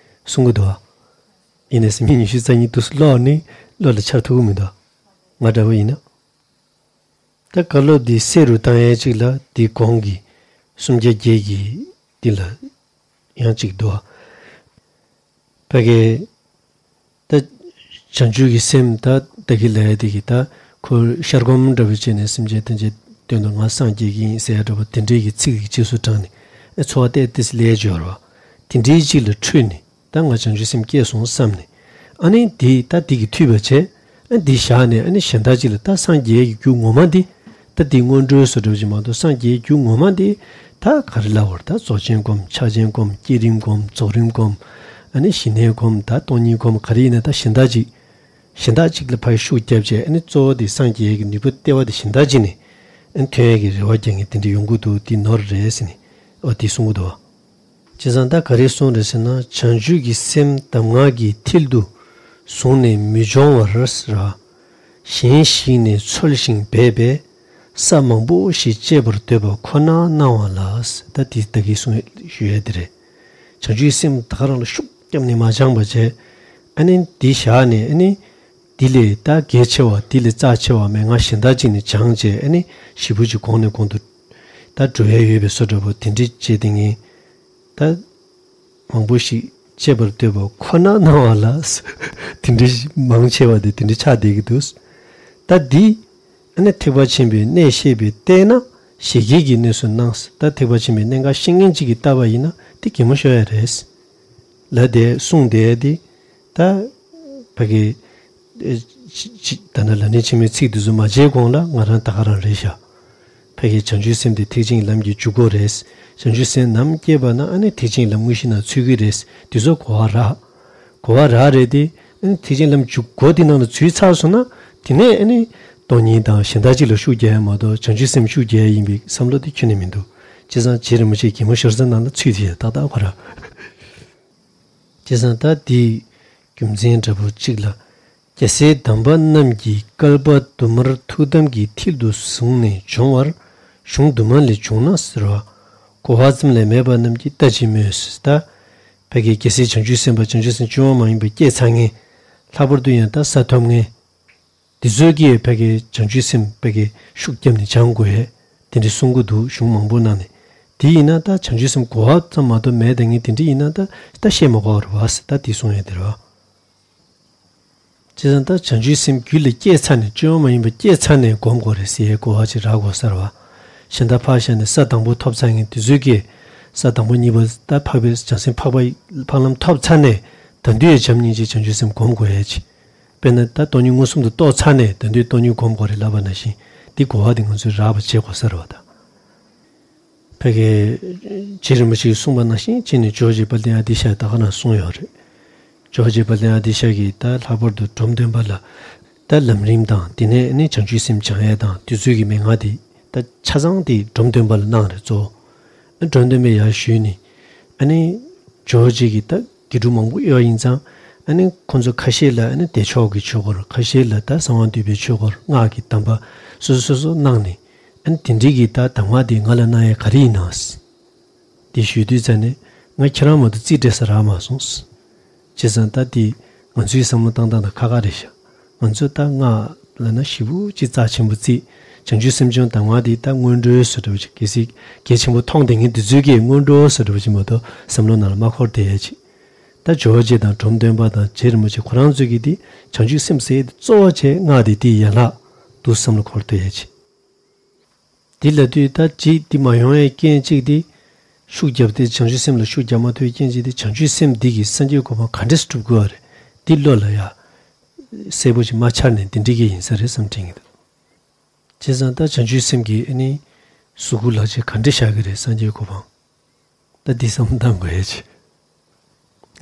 གསུང་གི་འདུག་བ། ཡིན་ནའི་སེམས་བསྐྱེད་ཉི་ཤུ་རྩ་གཉིས་དུས་སུ་ཀློག་ནི་བློ་ལ་འཆར་ཐུབ་ཀྱི་མི་འདུག་ང་འདྲ་བོ་ཡིན་ན། ད་བཀའ་སློབ་འདི་གསལ་རུ་བཏང་ཡས་གཅིག་ལ་འདི་གོང་གི་སུམ་བརྒྱ་བརྒྱད་ཀྱི་འདི་ལ་ཡང་གཅིག་འདུག་ཕ་གི་ད་བྱང་ཆུབ་ཀྱི་སེམས་ད་ད་གིན་ལབ་ཡས་དེ་གི་ད་ཁོ་ཤར་སྒོམ་འདྲ་བོ་བྱས་ནས་སེམས་ཅན་ཐམས་ཅད་དོན་དུ་ང་སངས་རྒྱས་ཀྱི་ཡིན་ཟེར་ཡ་འདྲ་བོ་དེ་འདྲའི་གི་ཚིག་གི་རྗེས་སུ་འབྲངས་ནས་ཨེ་འཚོ་བ་ཏོག་ཙམ་ལས་སྦྱོར་བ་དེ་འདྲའི་གཅིག་ལ་འཁྲུལ་ནས། ད་ང་བྱང་ཆུབ་སེམས་སྐྱེས་སོང་བསམ་ནས། ཨ་ནི་འདི་ད་འདི་གི་འཐུས་པ་བྱས། ཨ་འདི་བཞག་ནས་ཨ་ནི་གཞན་དག་ཅིག་ལ་ད་སངས་རྒྱས་ཀྱི་རྒྱུ་ངོ་མ་འདི། ད་འདི་སྔོན་འགྲོའི་བཟོ་འདྲ་ཅིག་མ་གཏོགས་སངས་རྒྱས་ཀྱི་རྒྱུ་ངོ་མ་འདི། ད་ག་རེ་ལབ་དགོས་རེད། ད་རྫོགས་ཆེན་སྒོམ། ཕྱག་ཆེན་སྒོམ། བསྐྱེད་རིམ་སྒོམ། རྫོགས་རིམ་སྒོམ། ཨ་ནི་ཞི་གནས་སྒོམ། ད་སྟོང་ཉིད་སྒོམ། ག་རེ་ཡིན་ན་ད་གཞན་དག་ཅིག་གཞན་དག་ཅིག་ལ་ཕར་ཤུགས་བརྒྱབ་བྱས། ཨ་ནི་གཙོ་བོ་འདི་སངས་རྒྱས་ཀྱི་ནུས་པ་ལྟེ་བ་འདི་གཞན་དག་ཅིག་ནས་ཨ་ནི་ཐོན་ཡས་ཀྱི་རེ་བ་རྒྱག་མཁན་དེ་འདྲ་ཡོང་གི་འདུག་འདི་ནོར་རེད་ཟེར་ནས་ཨོ་འདི་གསུང་གི་འདུག་བ། བྱས་ཙང་ད་ག་རེ་གསུངས་རེད་ཟེར་ན། བྱང་ཆུབ་ཀྱི་སེམས་གདམས་ངག་གིས་མཐིལ་དུ་བཟུང་ནས་མི་སྦྱོང་བར་ར། གཞན་ཞིག་ནས་འཚོལ་ཞིང་འབད་པས་ས་མང་པོ་ཞིག་འབྱེད་པར་འདོད་པ་ཁོ་ན་སྣང་བ་ལ། ད་དེ་ད་གིན་གསུངས་ཞུ་ཡས་དེ་རེད། བྱང་ཆུབ་ཀྱི་སེམས་ད་ག་རང་ལ་ཤུགས་བརྒྱབ་ནས་མ་སྦྱངས་པ་བྱས། ཨ་ནི་འདི་བཞག་ནས་ཨ་ནི། འདི་ལས་ད་གལ་ཆེ་བ། འདི་ལས་རྩ་ཆེ་བ་མན་ངག་གཞན་དག་ཅིག་ནས་སྦྱངས་བྱས། ཨ་ནི་ཞེ་པོ་ཅིག་གོང་ནས་གོང་དུ་ད་འགྲོ་ཡ་ཡོད་པའི་བཟོ་འདྲ་པོ་དེ་འདྲ་བྱས་བསྡད་མཁན་ད་མང་པོ་ཞིག་འབྱེད་པར་འདོད་པ་ཁོ་ན་སྣང་བ་ལ། དེ་འདྲ་མང་ཆེ་བ་དེ་དེ་འདྲ་ཆགས་བསྡད་ཀྱི་འདུག་ད་འདི་ཨ་ནི་ཐེག་པ་ཆེན་པོའི་གནད་ཤེས་པས་བལྟས་ན་ཞེ་གལ་གྱི་གནས་སུ་སྣང་། ད་ཐེག་པ་ཆེན་པོའི་གནད་འགག་ཤེས་མཁན་ཅིག་གིས་བལྟས་པ་ཡིན་ན་དེ་གད་མོ་ཤོར་ཡ་རེད། ལབ་བསྡད་གསུངས་བསྡད་དེ། ད་ ཕ་གི་ཨེ་ཅི་ཅི་ད་ནི་ལ་ནི་ཆེན་མོའི་ཚིག་འདི་ཚོ་མ་བརྗེད་གོང་ལ་ང་རང་ད་ག་རང་རེད་ཤག་ཕ་གི་བྱང་ཆུབ་སེམས་དེ་ཐེག་ཆེན་གྱི་ལམ་གྱི་འཇུག་སྒོ་རེད། བྱང་ཆུབ་སེམས་ནམ་སྐྱེས་པ་ན་ཨ་ནི་ཐེག་ཆེན་གྱི་ལམ་དངོས་གཞི་ནང་ཚུད་ཀྱི་རེད། དེ་ཚོ་གོ་བ་རག་གོ་བ་རག་རེད་དེ། ཨ་ནི་ཐེག་ཆེན་ལམ་འཇུག་སྒོ་དེ་ནང་ལ་ཚུད་ཚར་སོང་ན། དེ་ནས་ཨ་ནི་སྟོང་ཉིད་དང་གཞན་དག་ཅིག་ལ་ཤུགས་རྒྱག་ཡ་མ་གཏོགས་བྱང་ཆུབ་སེམས་ཤུགས་རྒྱག་ཡ་ཡིན་པའི་བསམ་བློ་དེ་ཁྱོན་ནས་མི་འདུག་བྱས་ཙང་རྗེ་རིན་པོ་ཆེས་གད་མོ་ཤོར་ས་ནང་ལ་ཚུད་དེ་ཡ་ཏག་ཏག་གོ་ར། བྱས་ཙང་ད་དེའི་རྒྱུ་མཚན་འདྲ་པོ་གཅིག་ལ། རྒྱལ་སྲས་དམ་པ་རྣམས་ཀྱི་བསྐལ་པ་དུ་མར་ཐུགས་དམ་གྱི་མཐིལ་དུ་བཟུང་ནས་སྦྱོང་བར་གཞུང་དུ་མ་ལས་འབྱུང་ན་ཟེར་བ། གོ་བ་ཙམ་ལས་མེད་པ་རྣམས་ཀྱིས་ལྟ་ཅི་སྨོས་ཟེར་ད། ཕ་གི་རྒྱལ་སྲས་བྱང་ཆུབ་སེམས་དཔའ་བྱང་ཆུབ་སེམས་སྤྱོད་པ་མ་ཡིན་པ་སྐྱེས་ཚར་མཁན། ལྷག་པར་དུ་ཡང་ད་ས་ཐོབ་མཁན། འདི་ཚོས་ཀྱིས་ཕ་གི་བྱང་ཆུབ་སེམས་ཕ་གི་ཤུགས་བརྒྱབ་ནས་སྦྱང་དགོས་ཡས། དེ་འདྲ་གསུང་གི་འདུག་གཞུང་མང་པོ་ནང་ནས། དེ་ཡིན་ན་ད་བྱང་ཆུབ་སེམས་གོ་བ་ཙམ་མ་གཏོགས་མེད་དེ་ངས་དེ་འདྲ་ཡིན་ན་ད་ད་བཤད་མ་དགོས་པ་རེད་བ་ཟེར་ད་དེ་གསུང་ཡས་དེ་རེད་བ། བྱས་ཙང་ད་བྱང་ཆུབ་སེམས་རྒྱུད་ལ་སྐྱེས་ཚར་ནས་སྐྱོན་མ་ཡིན་པ་སྐྱེས་ཚར་ནས་སྒོམ་དགོས་རེད་ཟེར་ཡས་གོ་བ་ཅིག་རག་དགོས་ས་རེད་བ། གཞན་དག་ཕར་བཞག་ནས་ས་དང་པོ་ཐོབ་ཚར་མཁན་དེ་ཚོས་ཀྱིས་ས་དང་པོ་གཉིས་པ་ད་འཕགས་པའི་བྱང་སེམས་འཕགས་པ་འཕགས་ལམ་ཐོབ་ཚར་ནས་ད་དུང་ཡང་བྱམས་སྙིང་རྗེ་བྱང་ཆུབ་སེམས་སྒོམ་དགོས་ཡས་ཅིག་དཔེར་ན་ད་སྟོང་ཉིད་མངོན་སུམ་དུ་རྟོགས་ཚར་ནས་ད་དུང་སྟོང་ཉིད་སྒོམ་དགོས་རེད་ལབ་པ་ནང་བཞིན་འདི་གོ་བ་འདི་ང་ཚོས་རག་པ་བྱེད་དགོས་ས་རེད་བ་ད། ཕ་གི་རྗེ་རིན་པོ་ཆེས་གསུངས་པ་ནང་བཞིན་ཅི་ནས་ཇོ་བོ་རྗེ་དཔལ་ལྡན་ཨ་ཏི་ཤ་ད་ག་རང་གསུངས་ཡོད་རེད། ཇོ་བོ་རྗེ་དཔལ་ལྡན་ཨ་ཏི་ཤ་གིས་ད་ལྷག་པར་དུ་འབྲོམ་སྟོན་པ་ལ་ད་ལམ་རིམ་དང་དེ་ནས་ནི་བྱང་ཆུབ་སེམས་སྦྱང་ཡས་དང་དེ་ཚོའི་གི་མན་ངག་དེ་ད་ཆ་ཚང་དེ་འབྲོམ་སྟོན་པ་ལ་གནང་རེད་གཙོ་བོ། འབྲོམ་སྟོན་པས་ཡར་ཞུས་ནས་ཨ་ནི་ཇོ་བོ་རྗེ་གིས་ད་དགེ་ཕྲུག་མང་པོ་ཡོད་ཡིན་ཙང་ཨ་ནི་ཁོང་ཚོ་ཁ་ཤས་ལ་ཨ་ནི་བདེ་མཆོག་གི་ཆོས་སྐོར་ཁ་ཤས་ལ་ད་གསང་བ་འདུས་པའི་ཆོས་སྐོར་སྔགས་ཀྱི་གདམས་པ་སོ་སོ་སོ་སོ་གནང་ནས། ཨ་ནི་དེ་འདྲའི་གི་ད་གདམས་ངག་དེ་ང་ལ་གནང་ཡས་ག་རེ་ཡིན་ནམ། དེ་ཞུས་དུས་ཙ་ནས་ང་ཁྱེད་རང་མ་གཏོགས་རྩིས་སྤྲད་ས་རག་མ་སོང་། བྱས་ཙང་ད་དེ་ང་ཚོའི་བསམ་བློ་བཏང་སྟངས་དང་ཁ་ཁ་རེད་ཤག་ང་ཚོས་ད་སྔགས་ལབ་ན་ཞེ་པོ་ཅིག་རྩ་ཆེན་པོ་བརྩིས། བྱང་ཆུབ་སེམས་སྦྱོང་གདམས་ངག་དེ་ད་སྔོན་འགྲོའི་བཟོ་འདྲ་བོ་ཅིག་གལ་སྲིད་གལ་ཆེན་པོ་མཐོང་བསྡད་མཁན་དེ་ཚོས་ཀྱིས་སྔོན་འགྲོའི་བཟོ་འདྲ་བོ་ཅིག་མ་གཏོགས་བསམ་བློ་ནང་ལ་མ་འཁོར་བསྡད་ཡས་ཅིག་ད་ཇོ་བོ་རྗེ་དང་འབྲོམ་སྟོན་པ་དང་རྗེ་རིན་པོ་ཆེ་ཁོ་རང་ཚོས་ཀྱིས་དེ་བྱང་ཆུབ་སེམས་ཟེར་ཡས་དེ་གཙོ་བོ་བྱས་སྔགས་དེ་དེའི་ཡན་ལག་འདུག་བསམ་བློ་འཁོར་བསྡད་ཡས་ཅིག་འདི་ལབ་དུས་ད་ཅིག་འདི་མ་ཡོང་བའི་རྐྱེན་གཅིག་འདི། ཤུགས་རྒྱབ་སྟེ་བྱང་ཆུབ་སེམས་ལ་ཤུགས་རྒྱག་མ་ཐུབ་པའི་རྐྱེན་གཅིག་འདི་བྱང་ཆུབ་སེམས་འདི་གིས་སངས་རྒྱས་གོ་འཕང་ག་འདྲས་སྒྲུབ་དགོས་པ་རེད། འདི་བློ་ལ་ཡ། གསལ་པོ་ཞིག་མ་འཆར་ནས་འདི་འདྲ་གི་ཡིན་ས་རེད་བསམ་དྲན་གྱི་འདུག་བྱས་ཙང་ད་བྱང་ཆུབ་སེམས་ཀྱིས་ཨ་ནི། གཟུགས་སྐུ་ལག་ཕྱིས་ག་འདྲས་བཞག་གི་རེད་སངས་རྒྱས་གོ་འཕང་། ད་འདི་བསམ་བློ་བཏང་དགོས་ཡས་ཆེ།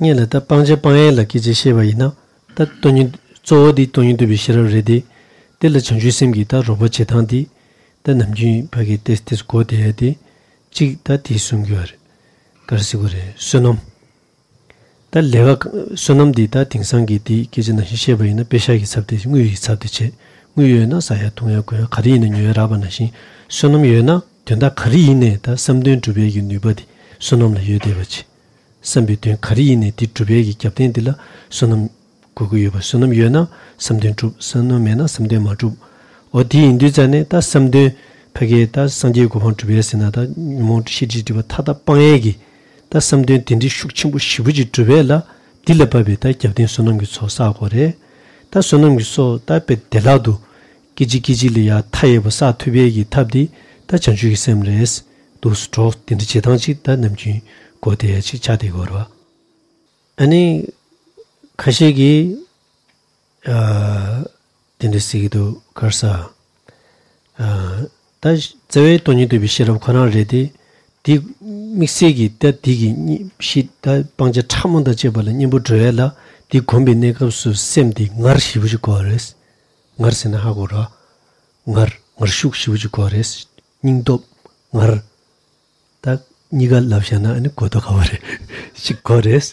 སྔོན་ལ་ད་སྤང་བྱ་སྤང་ཡས་ལ་སྐད་ཆ་བཤད་པ་ཡིན་ན། ད་སྟོང་ཉིད་གཙོ་བོ་འདི་སྟོང་ཉིད་རྟོགས་པའི་ཤེས་རབ་རེད་དེ། དེ་ལ་བྱང་ཆུབ་སེམས་ཀྱིས་ད་རོགས་པ་བྱེད་སྟངས་འདི། ད་ནམ་རྒྱུན་ཕ་གི་ཏེས་ཏེས་གོ་བསྡད་ཡས་དེ། གཅིག་ད་དེ་གསུང་རྒྱུ་རེད། ག་རེ་ཟེར་དགོས་རེད་བསོད་ནམས། ད་ལས་ཀ་བསོད་ནམས་འདི་ད་དེང་སང་གི་དེ་སྐད་ཆ་ནང་བཞིན་བཤད་པ་ཡིན་ན་པེ་ཤ་གི་ཚབ་དེ་དངུལ་གྱི་ཚབ་དེ་བྱེད། དངུལ་ཡོད་ན་ཟ་ཡ་འཐུང་ཡ་གོན་ཡ་ག་རེ་ཡིན་ན་ཉོ་ཡ་རག་པ་ནང་བཞིན་བསོད་ནམས་ཡོད་ན། དོན་དག་ག་རེ་ཡིན་ནའི་ད་བསམ་དོན་འགྲུབ་པའི་གི་ནུས་པ་དེ་བསོད་ནམས་ལ་ཡོད་བསྡད་པ་ཅིག་བསམ་པའི་དོན་ག་རེ་ཡིན་ནའི་དེ་འགྲུབ་པའི་གི་རྒྱབ་རྟེན་དེ་ལ་བསོད་ནམས་དགོས་ཀྱི་ཡོད་པ། བསོད་ནམས་ཡོད་ན་བསམ་དོན་འགྲུབ། བསོད་ནམས་མེད་ན་བསམ་དོན་མ་འགྲུབ། འོ་དེ་ཡིན་དུས་ཙ་ནས་ད་བསམ་དོན་ཕ་གིའི་ད་སངས་རྒྱས་གོ་འཕང་འགྲུབ་པའི་ཟེར་ན་ད་ཉོན་མོངས་ཤེས་སྒྲིབ་སྒྲིབ་པ་མཐའ་དག་སྤང་ཡས་ཀྱི་ད་བསམ་དོན་དེ་འདྲའི་ཤུགས་ཆེན་པོ་ཞེ་པོ་ཅིག་འགྲུབ་པས་ལ་འདི་ལ་བབས་པའི་ད་རྒྱབ་རྟེན་བསོད་ནམས་ཀྱི་ཚོགས་བསགས་དགོས་རེད། ད་བསོད་ནམས་ཀྱི་ཚོགས་ད་དཔེ་བདེ་བླག་ཏུ། སྐད་ཅིག་སྐད་ཅིག་ལ་ཡ་མཐའ་ཡས་པ་བསགས་ཐུབ་པའི་གི་ཐབས་དེ་ད་བྱང་ཆུབ་ཀྱི་སེམས་རེད། འདུག་སེ་གྲོགས་དེ་འདྲ་བྱེད་སྟངས་ཅིག་ད་ནམ་རྒྱུན་གོ་བསྡད་ཡ་ཅིག་ཆགས་བསྡད་ཀྱི་ཡོད་རེད་བ། ཨ་ནི་ཁ་ཤས་ཀྱིས་ཨ་དེ་འདྲ་ཟེར་གྱི་འདུག་ག་རེ་ཟེར། ཨ་ད་རྩ་བའི་སྟོང་ཉིད་རྟོགས་པའི་ཤེས་རབ་ཁོ་རང་རེད་དེ། དེ་དམིགས་བསལ་གྱི་ད་དེ་གི་གཉིས་ཤིག་ད་སྤང་བྱ་ཕྲ་མོ་དང་བཅས་པ་ལ་གཉེན་པོ་འགྲོ་ཡ་ལ་དེ་གོམས་པའི་གནས་སྐབས་སུ་སེམས་དེ་ངར་ཞེ་པོ་ཅིག་དགོས་རེད། ངར་ཟེར་ན་ཧ་གོ་ར། ངར་ངར་ཤུགས་ཞེ་པོ་ཅིག་དགོས་རེད། སྙིང་སྟོབས། ངར། ད་གཉིས་ཀ་ལབ་བཞག་ན་ཨ་ནི་གོ་ཐོས་ག་བ་རེད་ཅིག་དགོས་རེད།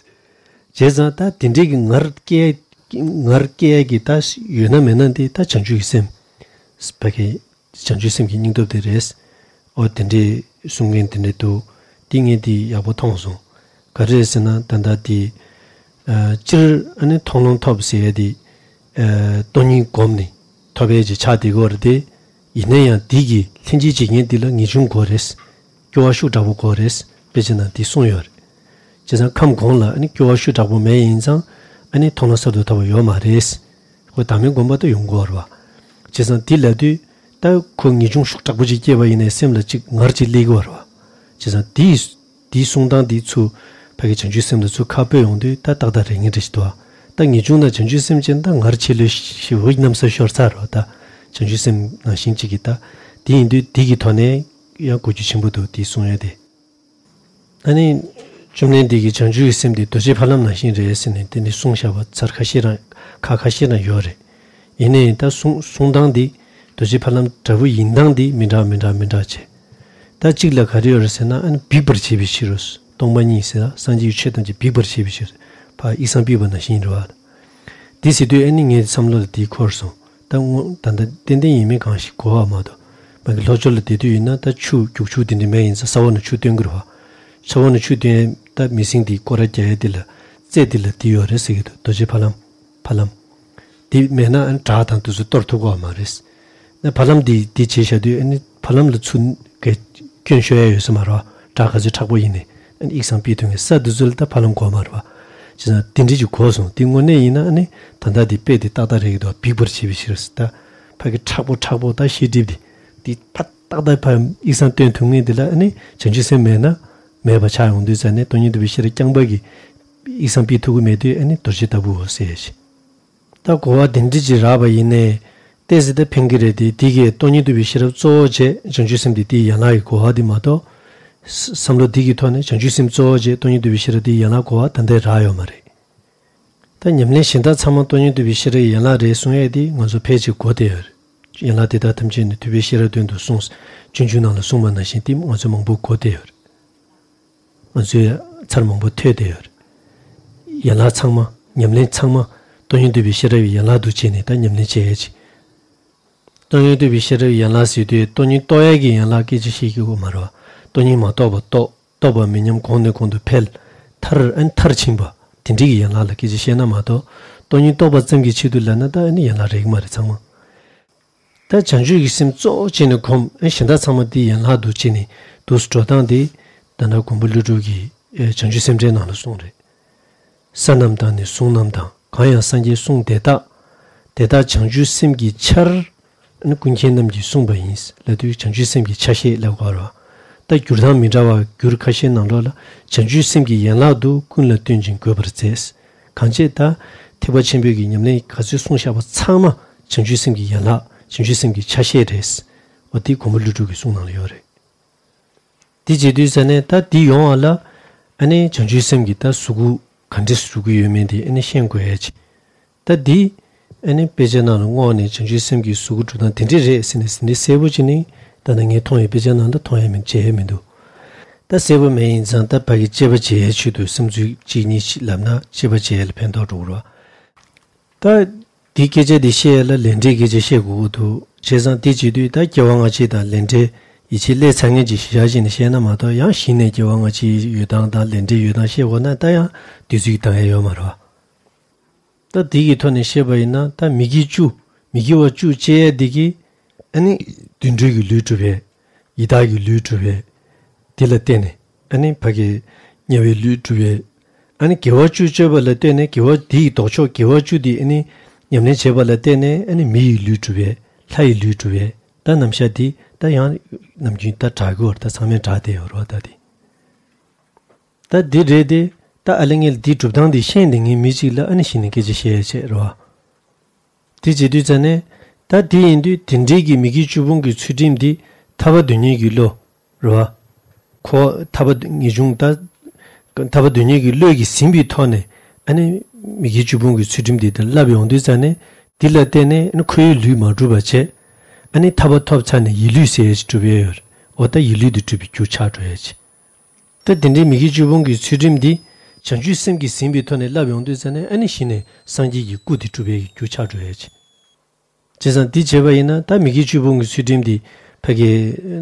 བྱས་ཙང་ད་དེ་འདྲའི་གི་ངར་སྐྱེ་ངར་སྐྱེ་ཡ་གི་ད་ཡོད་ན་མེད་ན་དེ་ད་བྱང་ཆུབ་ཀྱི་སེམས། ཕ་གི་བྱང་ཆུབ་སེམས་ཀྱི་སྙིང་སྟོབས་དེ་རེད། ཨོ་དེ་འདྲའི་གསུང་མཁན་དེ་འདྲ་འདུག་དེ་ངས་དེ་ཡག་པོ་མཐོང་སོང་། ག་རེ་རེད་ཟེར་ན་ད་ལྟ་དེ། ཨ་སྤྱིར་ཨ་ནི་མཐོང་ལམ་ཐོབ་ཟེར་ཡ་དེ། ཨ་སྟོང་ཉིད་སྒོམ་ནས་ཐོབ་ཡ་ཅིག་ཆགས་བསྡད་ཀྱི་ཡོད་རེད་དེ། ཡིན་ན་ཡང་དེ་གི་ལྷན་ཅིག་བྱེད་མཁན་དེ་ལ་ངེས་འབྱུང་དགོས་རེད། སྐྱོ་བ་ཤུགས་དྲག་པོ་དགོས་རེད། དཔེ་ཆ་ནང་དེ་གསུངས་ཡོད་རེད། བྱས་ཙང་ཁམས་གོང་ལ་ཨ་ནི་སྐྱོ་བ་ཤུགས་དྲག་པོ་མེད་ཡིན་ཙང་ཨ་ནི་མཐོང་ལམ་གསར་དུ་ཐོབ་པ་ཡོད་མ་རེད། ཁོ་བདག་མེད་སྒོམ་པ་ད་ཡོང་གི་ཡོད་རེད་བ། བྱས་ཙང་དེ་ལབ་དུས་ད་ཁོ་ངེས་འབྱུང་ཤུགས་དྲག་པོ་ཅིག་སྐྱེས་པ་ཡིན་ནའི་སེམས་ལ་ཅིག་ངར་ཅིག་སླེབས་ཀྱི་ཡོད་རེད་བ། བྱས་ཙང་དེའི་དེའི་གསུང་སྟངས་དེ་ཚུར་ཕ་གི་བྱང་ཆུབ་སེམས་ལ་ཚུར་ཁ་སྤོས་ཡོང་དུས་ད་ཏག་ཏག་རེད་ངེས་འདྲ་ཞིག་འདུག་བ། ད་ངེས་འབྱུང་དང་བྱང་ཆུབ་སེམས་ཅན་ད་ངར་ཆེ་ལོས་ཞེ་བོ་གནམ་ས་ཤོར་ཚར་རོ། ད་བྱང་ཆུབ་སེམས་ནང་བཞིན་གཅིག་གིས་ད་དེ་ཡིན་དུས་དེ་གི་ཐོག་ནས་ཡང་གོ་རྒྱུ་ཆེན་པོ་འདུག་དེ་གསུང་ཡ་དེ། ཨ་ནི་བཅོམ་ལྡན་འདས་ཀྱིས་བྱང་ཆུབ་ཀྱི་སེམས་དེ་རྡོ་རྗེ་ཕ་ལམ་ནང་བཞིན་རེད་ཟེར་ནས་དེ་ནི་གསུངས་བཞག་པ་ཚར་ཁ་ཤས་རང་ཁ་ཁ་ཤས་རང་ཡོད་རེད། ཡིན་ནའི་ད་གསུང་གསུང་སྟངས་འདི་རྡོ་རྗེ་ཕ་ལམ་འདྲ་པོ་ཡིན་སྟངས་འདི་མི་འདྲ་མི་འདྲ་མི་འདྲ་བྱས། ད་གཅིག་ལ་ག་རེ་ཡོད་རེད་ཟེར་ན། ཨ་ནི་འབིགས་པར་བྱེད་པའི་ཕྱིར་རོ། སྟོང་པ་ཉིད་ཟེར་ན་སངས་རྒྱས་ཀྱི་ཆོས་ཐམས་ཅད་འབིགས་པར་བྱེད་པའི་ཕྱིར། ཕར་ཡིག་ཚང་ཕུད་པ་ནང་བཞིན་རེད་བ། དེ་ཟེར་དུས་ཨ་ནི་ངའི་བསམ་བློ་ལ་དེ་འཁོར་སོང་། ད་དངོས་ད་ལྟ་ཏན་ཏན་ཡིན་མིན་གང་ཞིག་གོ་བ་མ་གཏོགས། མ་གི་ལྷོ་ཕྱོགས་ལ་བསྡད་དུས་ཡིན་ན་ད་ཆུ་རྒྱུག་ཆུ་དེ་འདྲ་མེད་ཡིན་ཙང་ས་འོག་ནས་ཆུ་བཏོན་གི་རེད་བ། ས་འོག་ནས་ཆུ་བཏོན་ད་མི་སེང་དེ་སྐོར་ར་རྒྱག་ཡ་དེ་ལ་རྩེ་དེ་ལ་དེ་ཡོད་རེད་ཟེར་གི་འདུག་རྡོ་རྗེ་ཕ་ལམ། ཕ་ལམ། དེ་མེད་ན་ཨ་ནི་བྲག་དང་དེ་ཚོ་གཏོར་ཐུབ་ཀྱི་མ་རེད། ན་ཕ་ལམ་དེ་དེ་བྱས་བཞག་དུས་ཨ་ནི་ཕ་ལམ་ལ་ཚུར་ག་སྐྱོན་ཤོར་ཡ་ཡོད་ས་མ་རེད་བ། བྲག་ག་ཚོད་མཁྲེགས་པོ་ཡིན་ནའི་ཨ་ནི་ཡིག་ཚང་ཕུད་ཐུབ་མཁན་ས་དེ་ཚོ་ལ་ད་ཕ་ལམ་དགོས་མ་རེད་བ། བྱས་ཙང་དེ་འདྲ་ཅིག་གོ་སོང་། དེ་དངོས་གནས་ཡིན་ན་ཨ་ནི་ད་ལྟ་དེ་དཔེ་དེ་ཏག་ཏག་རེད་གི་འདུག་འབིགས་པར་བྱེད་པའི་ཕྱིར་ཟེར། ད་ཕ་གི་མཁྲེགས་པོ་མཁྲེགས་པོ་ད་ཤེལ་གྲིབ་དེ་དེ་ཕ་ཏག་ཏག་ཕ་ཡིག་ཚང་བཏོན་ཐུབ་མཁན་དེ་ལ་ཨ་ནི་བྱང་ཆུབ་སེམས་མེད་ན་མེད་པ་ཆགས་ཡོང་དུས་ཙ་ནས་སྟོང་ཉིད་རྟོགས་པའི་ཤེས་རབ་རྐྱང་པ་གི་ཡིག་ཚང་ཕུད་ཐུབ་ཀྱི་མེད་དུས་ཨ་ནི་རྡོ་རྗེ་ལྟ་བུའོ་ཟེར་ཡ་ཞིག་ད་གོ་བ་དེ་འདྲ་ཅིག་རག་པ་ཡིན་ནའི་ཏོག་ཙམ་ད་ཕན་གྱི་རེད་དེ། དེ་གིས་སྟོང་ཉིད་རྟོགས་པའི་ཤེས་རབ་གཙོ་བོ་བྱས་བྱང་ཆུབ་སེམས་དེ་དེའི་ཡན་ལག་གི་གོ་བ་དེ་མ་གཏོགས། ས་བསམ་བློ་དེ་གི་ཐོག་ནས་བྱང་ཆུབ་སེམས་གཙོ་བོ་བྱས་སྟོང་ཉིད་རྟོགས་པའི་ཤེས་རབ་དེའི་ཡན་ལག་གོ་བ་ད་ལྟ་རག་ཡོད་མ་རེད། ད་ཉམས་ལེན་གཞན་དག་ཚང་མ་སྟོང་ཉིད་རྟོགས་པའི་ཤེས་རབ་ཡན་ལག་རེད་གསུང་ཡས་དེ་ང་ཚོ་ཕལ་ཆེར་གོ་བསྡད་ཡོད་རེད། ཡན་ལག་དེ་དག་ཐམས་ཅད་ནི་ཐུབ་པའི་ཤེས་རབ་དོན་དུ་གསུངས། སྤྱོད་འཇུག་ནང་ལ་གསུངས་པ་ནང་བཞིན་དེ་ང་ཚོ་མང་པོ་གོ་བསྡད་ཡོད་རེད། ང་ཚོས་ཚར་མང་པོ་ཐོས་བསྡད་ཡོད་རེད། ཡན་ལག་ཚང་མ་ཉམས་ལེན་ཚང་མ་སྟོང་ཉིད་རྟོགས་པའི་ཤེས་རབ་ཀྱི་ཡན་ལག་ཏུ་བྱས་ནས་ད་ཉམས་ལེན་བྱེད་ཡས་ཅིག་སྟོང་ཉིད་རྟོགས་པའི་ཤེས་རབ་ཀྱི་ཡན་ལག་ཟེར་དུས་སྟོང་ཉིད་རྟོགས་ཡས་ཀྱི་ཡན་ལག་སྐད་ཆ་བཤད་ཀྱི་ཡོད་མ་རེད་བ། སྟོང་ཉིད་མ་རྟོགས་པ་རྟོགས། རྟོགས་པ་མི་ཉམས་གོང་ནས་གོང་དུ་འཕེལ། མཐར་ཨ་ནི་མཐར་ཕྱིན་པ་དེ་འདྲའི་ཡན་ལག་ལ་སྐད་ཆ་བཤད་ན་མ་གཏོགས། སྟོང་ཉིད་རྟོགས་པ་ཙམ་གྱི་ཆེད་དུ་ལབ་ན་ད་ཨ་ནི་ཡན་ལག་རེད་ཀྱི་མ་རེད་ཚང་མ། ད་བྱང་ཆུབ་ཀྱི་སེམས་གཙོ་བོ་བྱས་ནས་གོམས། ཨ་གཞན་དག་ཚང་མ་དེའི་ཡན་ལག་ཏུ་བྱས་ནས་འདུག་སེ་འགྲོ་སྟངས་དེ་ད་ལྟ་མགོན་པོ་ཀླུ་སྒྲུབ་ཀྱིས་ཨེ་བྱང་ཆུབ་སེམས་འགྲེལ་ནང་ལ་གསུངས་རེད། ས་རྣམས་དང་ནི་གཟུགས་རྣམས་དང་། གང་ཡང་སངས་རྒྱས་གསུངས་དེ་དག་དེ་དག་བྱང་ཆུབ་སེམས་ཀྱི་ཆར། ཨ་ནི་ཀུན་མཁྱེན་རྣམས་ཀྱིས་གསུངས་པ་ཡིན། ལབ་དུས་བྱང་ཆུབ་སེམས་ཀྱི་ཆ་ཤས་ལབ་དགོས་རེད་བ། ད་བསྒྱུར་སྟངས་མི་འདྲ་བ་བསྒྱུར་ཁ་ཤས་ནང་ལོགས་ལ་བྱང་ཆུབ་སེམས་ཀྱི་ཡན་ལག་ཏུ་ཀུན་ལ་སྟོན་ཅིང་འགོད་པར་མཛད། གང་བྱས་ད་ཐེག་པ་ཆེན་པོའི་གི་ཉམས་ལེན་ག་ཚོད་གསུངས་བཞག་པ་ཚང་མ་བྱང་ཆུབ་སེམས་ཀྱི་ཡན་ལག་བྱང་ཆུབ་སེམས་ཀྱི་ཆ་ཤས་རེད། འོ་དེ་མགོན་པོ་ཀླུ་སྒྲུབ་ཀྱི་གསུང་ནང་ལ་ཡོད་རེད། དེ་བྱེད་དུས་ཙ་ནས་ད་འདི་ཡོང་བ་ལ་ཨ་ནི་བྱང་ཆུབ་སེམས་ཀྱི་ད་གཟུགས་སྐུ་ག་འདྲས་སུ་གྲུབ་ཀྱི་ཡོད་མེད་དེ་ཨ་ནི་ཤེས་དགོས་ཡ་ཅིག་ད་འདི་ཨ་ནི་དཔེ་ཆ་ནང་ལ་བསྔོགས་ནས་བྱང་ཆུབ་སེམས་ཀྱི་གཟུགས་སྐུ་གྲུབ་སྟངས་དེ་འདྲས་རེད་ཟེར་ནས་ཟིན་བྲིས་གསལ་པོ་ཅིག་ནི་ད་ནི་ངས་མཐོང་ཡོད། དཔེ་ཆ་ནང་ལ་མཐོང་ཡ་མི་མཇལ་ཡ་མི་འདུག་ད་གསལ་པོ་མེད་ཡིན་ཙང་ད་ཕ་གི་དཔྱད་པ་བྱེད་ཡའི་ཆེད་དུ་བསམ་ཚུལ་གཅིག་གཉིས་ཤིག་ལབ་ན་དཔྱད་པ་བྱེད་ཡ་ལ་ཕན་ཐོགས་འགྲོ་གི་རེད་བ། ད་འདི་སྐད་ཆ་འདི་བཤད་ཡ་ལ་ལས་འབྲས་སྐད་ཆ་བཤད་དགོས་ཀྱི་འདུག་བྱས་ཙང་དེ་བྱེད་དུས་ད་སྐྱེ་བ་སྔ་ཕྱི་དང་ལས་འབྲས་ཡིད་ཆེས་སླེབས་ཚར་མཁན་ཅིག་ཞིག་བཞག་བྱས་ནས་བཤད་ན་མ་གཏོགས། ཡང་གཞི་ནས་སྐྱེ་བ་སྔ་ཕྱི་ཡོད་སྟངས་དང་ལས་འབྲས་ཡོད་སྟངས་བཤད་དགོས་ན་ད་ཡང་བདུད་རྩི་གི་གདངས་ཡ་ཡོད་མ་རེད་བ། ད་འདི་གི་ཐོག་ནས་བཤད་པ་ཡིན་ན་ད་མི་དགེ་བཅུ་མི་དགེ་བ་བཅུ་སྤྱད་ཡ་འདི་གིས་ཨ་ནི་དུད་འགྲོའི་གི་ལུས་གྲུབ་པས། ཡི་དྭགས་ཀྱི་ལུས་གྲུབ་པས། དེ་ལ་བརྟེན་ནས་ཨ་ནི་ཕ་གི་དམྱལ་བའི་ལུས་གྲུབ་པས། ཨ་ནི་དགེ་བ་བཅུ་སྤྱོད་པ་ལ་བརྟེན་ནས་དགེ་བ་དེའི་ལྡོག་ཕྱོགས་དགེ་བ་བཅུ་དེ་ཨ་ནི་ཉམས་ལེན་བྱེད་པ་ལ་བརྟེན་ནས་ཨ་ནི་མི་ཡི་ལུས་གྲུབ་པས། ལྷ་ཡི་ལུས་གྲུབ་པས། ད་རྣམ་གཞག་དེ་ད་ཡང་ནམ་རྒྱུན་ད་གྲགས་ཀྱི་ཡོད་རེད། ད་ཚང་མས་གྲགས་བསྡད་ཡོད་རེད་བ། ད་དེ། ད་འདི་རེད་དེ། ད་ཨ་ལེ་ངས་འདི་སྒྲུབ་སྟངས་འདི་ཤེས་འདི་ངའི་མི་གཅིག་ལ་ཨ་ནི་གཞི་ནས་སྐད་ཆ་བཤད་ཡ་བྱས་རེད་བ། དེ་བྱེད་དུས་ཙ་ནས་ད་དེ་ཡིན་དུས་དེ་འདྲའི་གི་མི་དགེ་བཅུ་སྤོང་གི་ཚུལ་ཁྲིམས་འདི་ཐར་པ་དོན་གཉེར་གྱི་བློ་རེད་བ། ཁོ་ཐར་པ་ངེས་འབྱུང་ད་ཐར་པ་དོན་གཉེར་གྱི་བློས་ཀྱིས་ཟིན་པའི་ཐོག་ནས་ཨ་ནི་མི་དགེ་བཅུ་སྤོང་གི་ཚུལ་ཁྲིམས་འདི་ད་བསླབ་ཡོང་དུས་ཙ་ནས་འདི་ལ་བརྟེན་ནས་ཨ་ནི་ཁོའི་ལུས་མ་གྲུབ་པ་བྱས། ཨ་ནི་ཐར་པ་ཐོབ་ཚར་ནས་ཡིད་ལུས་ཟེར་ཡ་ཅིག་གྲུབ་ཡ་ཡོད་རེད། འོ་ད་ཡིད་ལུས་འདི་གྲུབ་པའི་རྒྱུ་ཆགས་འགྲོ་ཡ་ཅིག་ད་དེ་འདྲའི་མི་དགེ་བཅུ་སྤོང་གི་ཚུལ་ཁྲིམས་འདི་བྱང་ཆུབ་སེམས་ཀྱིས་ཟིན་པའི་ཐོག་ནས་བསླབ་ཡོང་དུས་ཙ་ནས་ཨ་ནི་གཞི་ནས་སངས་རྒྱས་ཀྱི་སྐུ་དེ་གྲུབ་པའི་རྒྱུ་ཆགས་འགྲོ་ཡ་ཅིག་བྱས་ཙང་འདི་བྱས་པ་ཡིན་ན་ད་མི་དགེ་བཅུ་སྤོང་གི་ཚུལ་ཁྲིམས་འདི་ཕ་གི་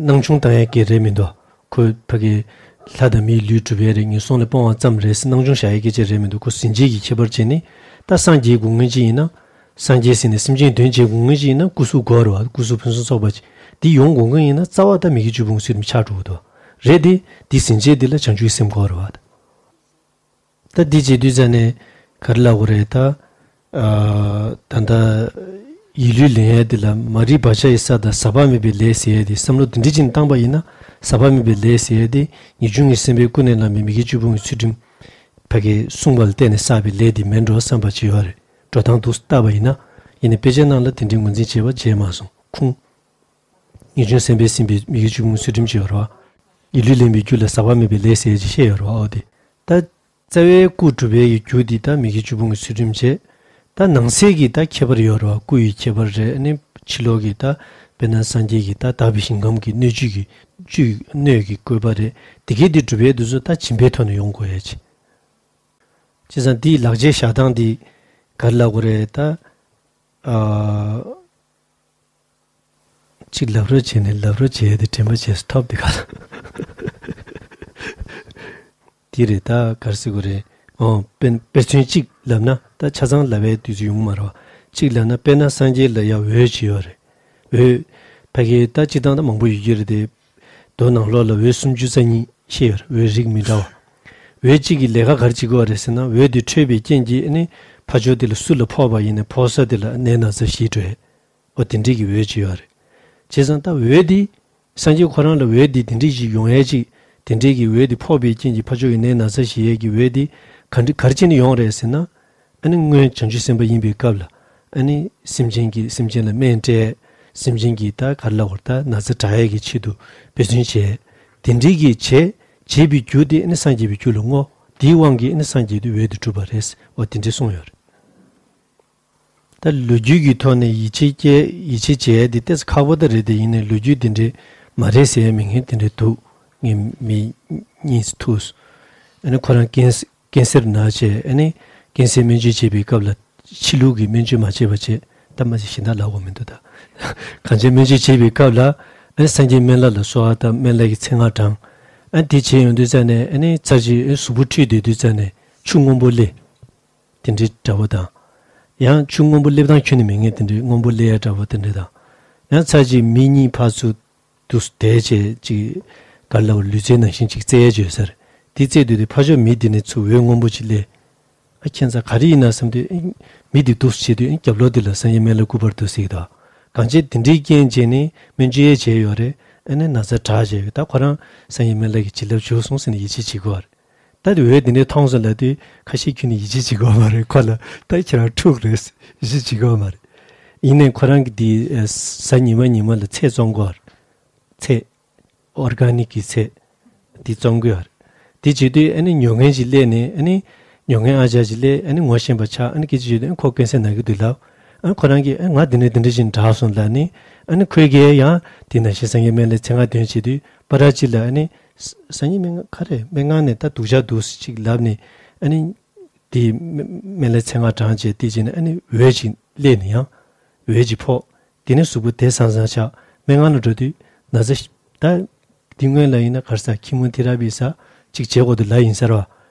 སྣང་ཆུང་བཏང་ཡ་གི་རེད་མི་འདུག་ཁོ་ཕ་གི་ལྷ་དང་མིའི་ལུས་གྲུབ་ཡ་རེད། ངན་སོང་ལ་སྤོང་བ་ཙམ་རེད་ཟེར་སྣང་ཆུང་བཞག་ཡ་སྐད་ཆ་རེད་མི་འདུག་ཁོ་ཟིན་བྲིས་ཀྱི་ཁྱད་པར་བྱས་ནས་ད་སངས་རྒྱས་དགོས་མཁན་ཅིག་ཡིན་ན། སངས་རྒྱས་ཟེར་ནས་སེམས་ཅན་དོན་བྱེད་དགོས་མཁན་ཅིག་ཡིན་ན་སྐུ་གཟུགས་དགོས་རེད་བ། སྐུ་གཟུགས་ཕུན་སུམ་ཚོགས་པ་ཅིག་འདི་ཡོང་དགོས་མཁན་ཡིན་ན་རྩ་བ་ད་མི་དགེ་བཅུ་སྤོང་གི་ཚུལ་ཁྲིམས་ཆགས་འགྲོ་གི་འདུག་རེད་དེ། འདི་ཟིན་བྱས་འདི་ལ་བྱང་ཆུབ་སེམས་དགོས་རེད་བ། ད་འདི་བྱེད་དུས་ཙ་ནས་ག་རེ་ལབ་དགོས་རེད་ད། ཨ་ད་ལྟ་ཡིད་ལུས་ལེན་ཡས་འདི་ལ་མ་རིག་བག་ཆགས་ཡི་ས་དང་ཟག་པ་མེད་པའི་ལས་ཟེར་ཡས་དེ་བསམ་བློ་འདི་འདྲ་ཅིག་བཏང་པ་ཡིན་ན་ཟག་པ་མེད་པའི་ལས་ཟེར་ཡས་དེ་ངེས་འབྱུང་གི་སེམས་དཔའི་ཀུན་ནས་བསླངས་པའི་མི་དགེ་བཅུ་སྤོང་གི་ཚུལ་ཁྲིམས་ ཕ་གིའི་གསུངས་པ་ལ་བརྟེན་ནས་བསགས་པའི་ལས་དེ་མིན་འགྲོ་བསམ་པ་ཅིག་ཡོད་རེད། འགྲོ་སྟངས་འདུག་བལྟས་པ་ཡིན་ན། ཡིན་ནའི་དཔེ་ཆའི་ནང་ལ་དེ་འདྲའི་ངོས་འཛིན་བྱས་པ་མཇལ་མ་སོང་། ཁུངས། ངེས་འབྱུང་སེམས་དཔའི་སེམས་པའི་མི་དགེ་བཅུ་སྤོང་གི་ཚུལ་ཁྲིམས་ཅིག་ཡོད་རེད་བ། ཡིད་ལུས་ལེན་པའི་རྒྱུ་ལ་ཟག་པ་མེད་པའི་ལས་ཟེར་ཡག་ཅིག་བཤད་ཡོད་རེད་བ། འོ་དེ། ད། རྩ་བའི་སྐུ་སྒྲུབ་པའི་རྒྱུ་དེ་ད་མི་དགེ་བཅུ་སྤོང་གི་ཚུལ་ཁྲིམས་བྱས། ད་ནང་གསེས་ཀྱི་ད་ཁྱད་པར་ཡོད་རེད་བ། སྐུ་ཡི་ཁྱད་པར་རེད། ཨ་ནི་ཕྱི་ལོགས་ཀྱི་ད། དཔེར་ན་སངས་རྒྱས་ཀྱི་ད་དག་པའི་ཞིང་ཁམས་ཀྱི་སྣོད་བཅུད་ཀྱི་བཅུད་སྣོད་ཀྱི་བཀོད་པ་རེད། དེ་གའི་དེ་སྒྲུབ་པའི་དུས་སུ་ད་སྦྱིན་པའི་ཐོག་ནས་ཡོང་དགོས་ཡག་ཅིག་བྱས་ཙང་དེའི་ལག་རྗེས་བཞག་སྟངས་དེ་ག་རེ་ལབ་དགོས་རེད་ད། ཨ། གཅིག་ལབ་རོགས་བྱས་ནས་ལབ་རོགས་བྱས་ཏེ་དྲན་པ་བརྗེད་སོང་། ཐབས་དེ་ག་ལ། དེ་རེད་ད། ག་རེ་ཟེར་དགོས་རེད། ཨོ། དཔེ་དཔེ་མཚོན་གཅིག་ལབ་ན། ད་ཆ་ཚང་ལབ་པའི་དུས་ཚོད་ཡོང་གི་མ་རེད་བ། གཅིག་ལབ་ན། དཔེར་ན་སངས་རྒྱས་ལ་ཡང་འོད་ཅིག་ཡོད་རེད། འོད། ཕ་གི་ད་སྤྱིར་བཏང་ད་མང་པོ་ཡོད་ཀྱི་རེད་དེ། མདོ་ནང་ལོགས་ལ་འོད་སུམ་ཅུ་རྩ་གཉིས་བཤད་ཡོད་རེད། འོད་རིགས་མི་འདྲ་བ། འོད་གཅིག་གི་ལས་ཀ་ག་རེ་བྱེད་ཀྱི་ཡོད་རེད་ཟེར་ན། འོད་དེ་འཕྲོས་པའི་རྐྱེན་གྱིས་ཨ་ནི་ཕར་ཕྱོགས་དེ་ལ་སུ་ལ་ཕོག་པ་ཡིན་ནའི་ཕོག་ས་དེ་ལ་ནད་ན་ཚ་ཞི་འགྲོ་ཡག་འོ་དེ་འདྲའི་གི་འོད་ཅིག་ཡོད་རེད། བྱས་ཙང་ད་འོད་འདི། སངས་རྒྱས་ཁོ་རང་ལ་འོད་འདི་དེ་འདྲའི་ཞིག་ཡོང་ཡག་ཅིག་དེ་འདྲའི་གི་འོད་འདི་ཕོག་པའི་རྐྱེན་གྱིས་ཕར་ཕྱོགས་ཀྱི་ནད་ན་ཚ་ཞི་ཡག་གི་འོད་འདི་ག་འདྲ་ག་རེ་བྱས་ནས་ཡོང་རེད་ཟེར་ན། ཨ་ནི་སྔོན་བྱང་ཆུབ་སེམས་དཔའ་ཡིན་པའི་སྐབས་ལ། ཨ་ནི་སེམས་ཅན་གྱི་སེམས་ཅན་ལ་སྨན་སྤྲད། སེམས་ཅན་གྱི་ད་ག་རེ་ལབ་དགོས་རེད། ད་ན་ཚ་དྲག་ཡག་གི་ཆེད་དུ་འབད་བརྩོན་བྱས། དེ་འདྲའི་གི་བྱས། བྱས་པའི་རྒྱུ་དེ་ཨ་ནི་སངས་རྒྱས་པའི་རྒྱུ་ལ་བསྔོ། དེའི་དབང་གིས་ཨ་ནི་སངས་རྒྱས་དེ་འོད་དུ་གྲུབ་པ་རེད། འོ་དེ་འདྲའི་གསུངས་ཡོད་རེད། ད་ལོ་རྒྱུས་ཀྱི་ཐོག་ནས་ཡིད་ཆེས་སྐྱེ་ཡིད་ཆེས་བྱེད་ཡ་དེ་ཏོག་ཙམ་ཁག་པོ་ད་རེད་དེ། ཡིན་ནའི་ལོ་རྒྱུས་དེ་འདྲས་མ་རེད་ཟེར་ཡ་མི་ངན་དེ་འདྲས་འདུག་ངས་མི་གཉིས་ཐུག་ཨ་ནི་ཁོ་རང་ཀན་ཀན་སར་ན་བྱས། ཨ་ནི་ཀན་སར་སྨན་བཅོས་བྱེད་པའི་སྐབས་ལ་ཕྱི་ལུགས་ཀྱི་སྨན་བཅོས་མ་བྱས་པ་བྱས། ད་མ་གཞི་གཞན་དག་ལབ་དགོས་མི་འདུག་ད་གང་ཅི་སྨན་བཅོས་བྱེད་པའི་སྐབས་ལ། ཨ་ནི་སངས་རྒྱས་སྨན་བླ་ལ་གསོལ་བ་དང་སྨན་བླ་གི་མཚན་སྔགས་བགྲངས། ཨ་ནི་དེ་བྱས་ཡོང་དུས་ཙ་ནས། ཨ་ནི་ཚར་གཅིག་གཟུགས་པོ་འཁྲུད་སྡོད་དུས་ཙ་ནས་ཆུ་སྔོན་པོ་སླེབས། དེ་འདྲའི་འདྲ་པོ་དང་། ཡང་ཆུ་སྔོན་པོ་སླེབས་སྟངས་ཁྱོན་ནས་མི་ངན་དེ་འདྲའི་སྔོན་པོ་སླེབས་ཡ་འདྲ་པོ་དེ་འདྲ་དང་། ཡང་ཚར་གཅིག་མི་གཉིས་ཕར་ཚུར་འདུག་བསྡད་བྱས་ཅིག་ག་རེ་ལབ། ལུས་རྩལ་ནང་བཞིན་ཅིག་རྩེ་ཡ་བྱས་ཡོད་ས་རེད། དེ་རྩེ་དུས་དེ་ཕར་ཕྱོགས་མི་དེ་ནས་ཚུར་འོད་སྔོན་པོ་ཅིག་སླེབས། ཨ་ཁྱེད་ཚོ་ག་རེ་ཡིན་ན་བསམ་དུས། ཨེ། མི་དེ་འདུག་བྱེད་དུས། ཨེ། རྒྱབ་ལོགས་དེ་ལ་སངས་རྒྱས་སྨན་བླ་སྐུ་པར་འདུག་ཟེར་གྱི་འདུག་གང་ཅི་དེ་འདྲའི་རྐྱེན་བྱས་ནས་སྨན་བཅོས་ཡས་བྱས་ཡོད་རེད། ཨ་ནི་ན་ཚ་དྲག་བྱས་ཡོད། ད་ཁོ་རང་སངས་རྒྱས་སྨན་བླ་གི་བྱིན་རླབས་འཇུག་སོང་ཟེར་ནས་ཡིད་ཆེས་བྱེད་ཀྱི་ཡོད་རེད། ད་དེ་འོད་དེ་འདྲའི་མཐོང་སོང་ལབ་དུས་ཁ་ཤས་ཁྱོན་ནས་ཡིད་ཆེས་བྱེད་ཀྱི་ཡོད་མ་རེད། ཁོ་ལ་ད་ཁྱེད་རང་འཁྲུག་རེད། ཡིད་ཆེས་བྱེད་ཀྱི་ཡོད་མ་རེད། ཡིན་ནའི་ཁོ་རང་གིས་དེ་གཟའ་ཉི་མ་ཉི་མ་ལ་ཚལ་བཙོང་གི་ཡོད་རེད། ཚལ། ཨོར་གྷ་ནིག་གི་ཚལ་དེ་བཙོང་གི་ཡོད་རེད། དེ་བྱེད་དུས་ཨ་ནི་ཉོ་མཁན་ཅིག་སླེབས་ནས། ཨ་ནི་ཉོ་མཁན་ཨ་ཅག་ཅིག་སླེབས། ཨ་ནི་ངོ་ཤེས་པ་ཆགས། ཨ་ནི་སྐད་ཆ་བྱེད་དུས། ཨ་ནི་ཁོ་ཀན་སར་ན་གི་འདུག་ལབ། ཨ་ནི་ཁོ་རང་གིས། ཨ། ང་དེ་ནས་དེ་འདྲ་ཞིག་དྲག་སོང་ལབ་ནས། ཨ་ནི་ཁོའི་གིས་ཡང་དེ་ནང་བཞིན་སངས་རྒྱས་སྨན་བླའི་མཚན་སྔགས་འདོན་བྱེད་དུས། པར་ར་གཅིག་ལ། ཨ་ནི་ས་སངས་རྒྱས་སྨན་སྔགས་ག་རེ། སྨན་སྔགས་ནས་ད་སྡུག་ཅག་འདུག་ཅིག་ལབ་ནས། ཨ་ནི་དེ་སྨན་བླའི་མཚན་སྔགས་བགྲངས་བྱས་དེ་བྱས་ནས། ཨ་ནི་འོད་ཅིག་སླེབས་ནས། ཡང་འོད་ཅིག་ཕོག་དེ་ནས་གཟུགས་པོ་དེ་སང་སང་ཆགས། སྨན་ཁང་ལ་འགྲོ་དུས་ན་ཚ་ཞིག་ད་དེ་སྔོན་ལ་ཡིན་ན་ག་རེ་ཟ། ཁི་མོ་ཐེ་ར་པི་ཟ་ཅིག་བྱེད་དགོས་འདུག་ལབ་ཡིན་ས་རེད་བ།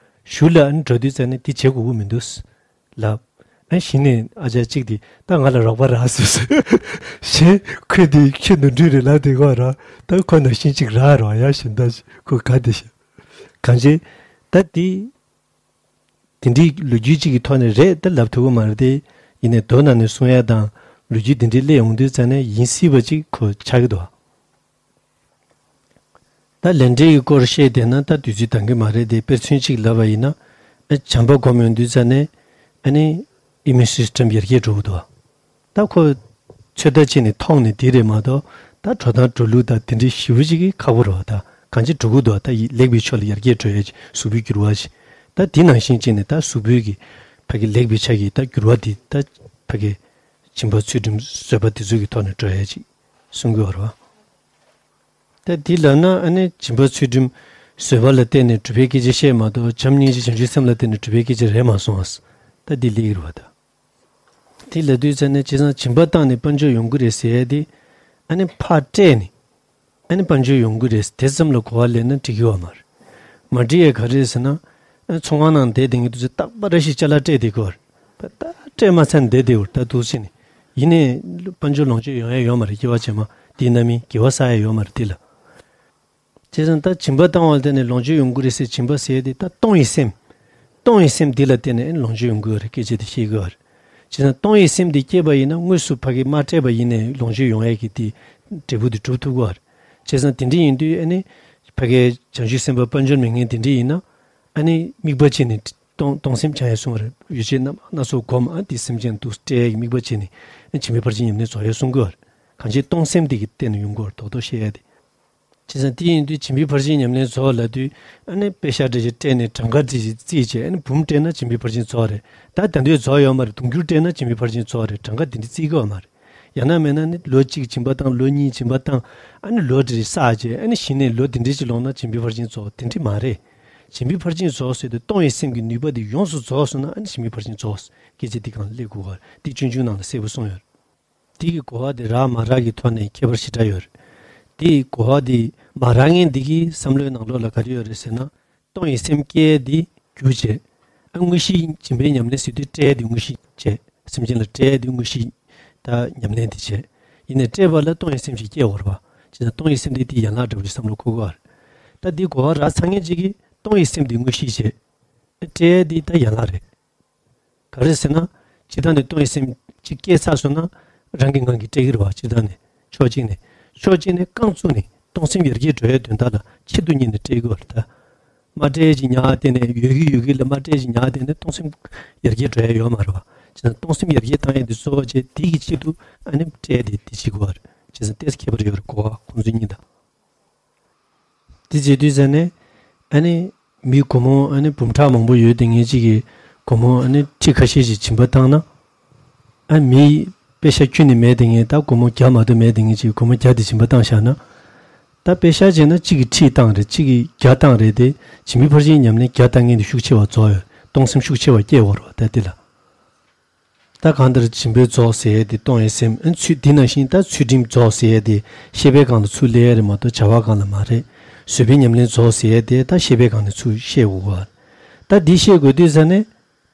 གཞུག་ལ་ཨ་ནི་འགྲོ་དུས་ཙ་ནས་དེ་བྱེད་དགོས་ཀྱི་མི་འདུག་ལབ། ཨ་ནི་གཞི་ནས་ཨ་ཅག་གཅིག་དེ་ད་ང་ལ་རོགས་པ་རག་ཟེར་ཟེར། གཞན་ཁོས་དེ་ཁྱོད་ནོར་འཁྲུལ་རེད་ལབ་དེ་གོ་ར། ད་ཁོ་ནང་བཞིན་ཅིག་རག་རོགས་ཡ་ཞིག་ད་ཁོ་ག་དེ་ཞིག་གང་ཅི་ད་དེ། དེ་འདྲའི་ལོ་རྒྱུས་གཅིག་གི་ཐོག་ནས་རེད་ད་ལབ་ཐུབ་ཀྱི་མ་རེད་དེ། ཡིན་ནའི་མདོ་ནང་ནས་གསུང་ཡ་དང་ལོ་རྒྱུས་དེ་འདྲའི་སླེབས་ཡོང་དུས་ཙ་ནས་ཡིན་སྲིད་པ་ཅིག་ཁོ་ཆགས་ཀྱི་འདུག་ད་ལས་འབྲས་ཀྱི་སྐོར་བཤད་བསྡད་ན་ད་དུས་ཚོད་འདང་གི་མ་རེད་དེ། དཔེར་མཚོན་གཅིག་ལབ་པ་ཡིན་ན། ཨ། བྱམས་པ་སྒོམ་ཡོང་དུས་ཙ་ནས། ཨ་ནི་ཨི་མིའུན་སིས་ཊམ་ཡར་རྒྱས་འགྲོ་གི་འདུག་ད་ཁོ་ཚོད་ལྟ་བྱས་ནས་མཐོང་ནས་དེ་རེད་མ་གཏོགས། ད་འགྲོ་སྟངས་འགྲོ་ལུགས་དང་དེ་འདྲའི་ཞེ་པོ་ཅིག་གི་ཁག་པོ་རེད་བ། ད་གང་ཅི་འགྲོ་གི་འདུག་ད་ཡི་ལེགས་པའི་ཕྱོགས་ལ་ཡར་རྒྱས་འགྲོ་ཡ་ཅིག་གཟུགས་པོའི་འགྱུར་བ་ཞིག་ད་དེ་ནང་བཞིན་བྱས་ནས་ད་གཟུགས་པོའི་གི་ཕ་གི་ལེགས་པའི་ཆ་གི་ད་འགྱུར་བ་དེ་ད་ཕ་གི་སྦྱིན་པ་ཚུལ་ཁྲིམས་བཟོད་པ་དེ་ཚོ་གི་ཐོག་ནས་འགྲོ་ཡ་ཅིག་གསུང་གི་ཡོད་རེད་བ། ད་འདི་ལབ་ན་ཨ་ནི་སྦྱིན་པ་ཚུལ་ཁྲིམས་བཟོད་པ་ལ་བརྟེན་ནས་གྲུབ་པའི་སྐད་ཆ་བཤད་མ་གཏོགས། བྱམས་སྙིང་རྗེ་བྱང་ཆུབ་སེམས་ལ་བརྟེན་ནས་གྲུབ་པའི་སྐད་ཆ་རེད་མ་སོང་ཨ། ད་འདི་ལེགས་རེད་བ་ད། དེ་ལབ་དུས་ཙ་ནས་བྱས་ཙང་སྦྱིན་པ་བཏང་ནས་དཔལ་འབྱོར་ཡོང་གི་རེད་ཟེར་ཡ་དེ། ཨ་ནི་ཕར་སྤྲད་ནས་ཨ་ནི་དཔལ་འབྱོར་ཡོང་གི་རེད་དེ་ཙམ་ལ་གོ་བ་ལེན་ན་འགྲིག་གི་ཡོད་མ་རེད། མ་འགྲིག་ཡ་ག་རེ་རེད་ཟེར་ན། ཨ། ཚོང་ཁང་ནང་བསྡད་བསྡད་མཁན་དེ་ཚོས་རྟག་པར་རེ་ཞིག་ཅ་ལག་སྤྲད་བསྡད་ཀྱི་ཡོད་རེད། ད་སྤྲད་མ་ཚར་ནས་བསྡད་བསྡད་ཡོད་རེད་ད་འདུག་སེ་ནས། ཡིན་ནའི་དཔལ་འབྱོར་ལོངས་སྤྱོད་ཡོང་ཡ་ཡོད་མ་རེད། སྐྱེ་བ་ཕྱི་མ་དེའི་རྣམ་སྨིན་དགེ་བ་བསགས་ཡ་ཡོད་མ་རེད་དེ་ལ། བྱས་ཙང་ད་སྦྱིན་པ་བཏང་བ་ལ་བརྟེན་ནས་ལོངས་སྤྱོད་ཡོང་གི་རེད་ཟེར། སྦྱིན་པ་ཟེར་དེ་ད་གཏོང་བའི་སེམས། གཏོང་བའི་སེམས་འདི་ལ་བརྟེན་ནས་ལོངས་སྤྱོད་ཡོང་གི་ཡོད་རེད་སྐད་ཆ་དེ་བཤད་ཀྱི་ཡོད་རེད། བྱས་ཙང་གཏོང་བའི་སེམས་འདི་སྐྱེས་པ་ཡིན་ན་དངོས་སུ་ཕ་གི་མ་སྤྲད་པ་ཡིན་ནའི་ལོངས་སྤྱོད་ཡོང་ཡས་ཀྱི་དེ་འབྲས་བུ་དེ་གྲུབ་ཐུབ་ཀྱི་ཡོད་རེད། བྱས་ཙང་དེ་འདྲ་ཡིན་དུས་ཨ་ནི་ཕ་གི་བྱང་ཆུབ་སེམས་དཔའ་དཔལ་འབྱོར་མེད་མཁན་དེ་འདྲ་ཡིན་ན། ཨ་ནི་དམིགས་པ་བྱས་ནས་ གཏོང་གཏོང་སེམས་འཆང་ཡ་གསུང་བ་རེད། ཡོ་བྱད་རྣམ་སྣ་ཚོགས་བསྒོམ། ཨ་དེ་སེམས་ཅན་དུ་སྤྲད་ཡ་གི་དམིགས་པ་བྱས་ནས་ཨ་བྱིན་པའི་ཕར་ཕྱིན་ཉམས་ལེན་རྫོགས་ཡ་གསུང་གི་ཡོད་རེད། གང་ཅི་གཏོང་སེམས་དེ་གི་སྟེང་ནས་ཡོང་གི་ཡོད་རེད། རྡོག་རྡོག་བཤད་ཡ་དེ། བྱས་ཙང་དེ་ཡིན་དུས་བྱིན་པའི་ཕར་ཕྱིན་ཉམས་ལེན་རྫོགས་ལབ་དུས་ཨ་ནི་པེ་ཤག་འདྲ་ཞིག་སྤྲད་ནས་གྲངས་ཀ་འདྲ་ཞིག་བརྩིས་བྱས། ཨ་ནི་འབུམ་སྤྲད་ན་བྱིན་པའི་ཕར་ཕྱིན་རྫོགས་རེད། ད་ད་དུང་རྫོགས་ཡོད་མ་རེད། དུང་ཕྱུར་སྤྲད་ན་བྱིན་པའི་ཕར་ཕྱིན་རྫོགས་རེད། གྲངས་ཀ་དེ་འདྲ་བརྩི་གི་ཡོད་མ་རེད། ཡང་ན་མིན་ན་ནི་ལོ་གཅིག་སྦྱིན་པ་བཏང་། ལོ་གཉིས་སྦྱིན་པ་བཏང་། ཨ་ནི་ལོ་དེ་རེ་བསགས་བྱས། ཨ་ནི་གཞི་ནས་ལོ་དེ་འདྲ་ཞིག་ལོངས་ན་བྱིན་པའི་ཕར་ཕྱིན་རྫོགས། དེ་འདྲ་མ་རེད། བྱིན་པའི་ཕར་ཕྱིན་རྫོགས་ཟེར་དུས་གཏོང་བའི་སེམས་ཀྱི་ནུས་པ་དེ་ཡོངས་སུ་རྫོགས་སོང་ན་ཨ་ནི་བྱིན་པའི་ཕར་ཕྱིན་རྫོགས། སྐད་ཆ་འདི་སྒང་ལ་སླེབས་དགོས་པ་རེད། འདི་སྤྱོད་འཇུག་ནང་ལ་གསལ་པོ་གསུངས་ཡོད་རེད། དེ་གི་གོ་བ་དེ་རག་མ་རག་གི་ཐོག་ནས་ཁྱད་པར་ཞེ་དྲག་ཡོད་རེད། དེ་གི་གོ་བ་དེ་མ་རག་མཁན་དེ་གི་བསམ་བློའི་ནང་ལོགས་ལ་ག་རེ་ཡོད་རེད་ཟེར་ན། གཏོང་བའི་སེམས་སྐྱེ་དེ་རྒྱུ་བྱས། ཨ་དངོས་གཞི་སྦྱིན་པའི་ཉམས་ལེན་ཟེར་དུས་སྤྲད་དེ་དངོས་གཞི་བྱས། སེམས་ཅན་ལ་སྤྲད་དེ་དངོས་གཞི། ད་ཉམས་ལེན་དེ་བྱས། ཡིན་ནའི་སྤྲད་པ་ལ་གཏོང་བའི་སེམས་ཤིག་སྐྱེ་བར་བ། བྱས་ན་གཏོང་བའི་སེམས་དེ་དེའི་ཡན་ལག་འདྲ་བོ་ཞིག་བསམ་བློ་འཁོར་དགོས་པ་རེད། ད་འདི་གོ་བ་རག་ཚར་མཁན་ཅིག་གིས་གཏོང་བའི་སེམས་དེ་དངོས་གཞི་བྱས། སྤྲད་དེ་ད་ཡན་ལག་རེད། ག་རེ་ཟེར་ན། སྤྱིར་བཏང་ནས་གཏོང་བའི་སེམས་ཅིག་སྐྱེས་ཚར་སོང་ན། རང་གིས་ངང་གིས་སྤྲད་ཀྱི་རེད་བ། སྤྱིར་བཏང་ནས། ཕྱོགས་གཅིག་ནས། ཕྱོགས་གཅིག་ནས་རྐང་བཙུགས་ནས་གཏོང་སེམས་ཡར་རྒྱས་འགྲོ་ཡའི་དོན་དག་ལ་ཆེད་དུ་གཉེར་ནས་སྤྲད་ཀྱི་ཡོད་རེད་ད། མ་སྤྲད་ཅིག་ཉར་བསྡད་ནས། ཡོད་ཀྱི་ཡོད་ཀྱི་ལ་མ་སྤྲད་ཅིག་ཉར་བསྡད་ནས་གཏོང་སེམས་ཡར་རྒྱས་འགྲོ་ཡ་ཡོད་མ་རེད་བ། བྱས་ན་གཏོང་སེམས་ཡར་རྒྱས་བཏང་ཡ་དེ་གཙོ་བོ་བྱས། དེ་གི་ཆེད་དུ་ཨ་ནི་སྤྲད་དེ་དེ་བྱེད་དགོས་པ་རེད། བྱས་ཙང་ཏོག་ཙམ་ཁྱད་པར་ཡོད་རེད། གོ་བ་ཁོང་ཚོ་གཉིས་དང་། དེ་བྱེད་དུས་ཙ་ནས། ཨ་ནི། མི་སྒོར་མོ་ཨ་ནི་འབུམ་ཕྲག་མང་པོ་ཡོད་དེ་ངེད་ཅིག་གིས་སྒོར་མོ་ཨ་ནི་ཁྲི་ཁ་ཤས་ཤིག་སྦྱིན་པ་བཏང་ན། ཨ་མི། པེ་ཤག་ཁྱོན་ནས་མེད་དེ་ངེད་ད་སྒོར་མོ་བརྒྱ་མ་གཏོགས་མེད་དེ་ངེད་ཅིག་སྒོར་མོ་བརྒྱ་དེ་སྦྱིན་པ་བཏང་བཞག་ན། ད་པེ་ཤག་བྱས་ན་གཅིག་གིས་ཁྲི་བཏང་རེད། གཅིག་གིས་བརྒྱ་བཏང་རེད་དེ། བྱིན་པའི་ཕར་ཕྱིན་ཉམས་ལེན་བརྒྱ་བཏང་མཁན་དེ་ཤུགས་ཆེ་བ་རྫོགས་ཡོད། གཏོང་སེམས་ཤུགས་ཆེ་བ་སྐྱེ་བར་བ་ད་དེ་ལ། ད་གང་ལྟར་སྦྱིན་པའི་རྫོགས་ཟེར་ཡས་དེ་གཏོང་བའི་སེམས། ཨ་ཚུལ་འདི་ནང་བཞིན་ད་ཚུལ་ཁྲིམས་རྫོགས་ཟེར་ཡས་དེ་ཤེས་པའི་སྒང་ལ་ཚུར་སླེབས་ཡས་རེད་མ་གཏོགས་བྱ་བ་སྒང་ལ་མ་རེད། བཟོད་པའི་ཉམས་ལེན་རྫོགས་ཟེར་ཡས་དེ་ད་ཤེས་པའི་སྒང་ནས་ཚུར་ཤེས་དགོས་པ། ད་འདི་ཤེས་དགོས་དུས་ཙ་ནས།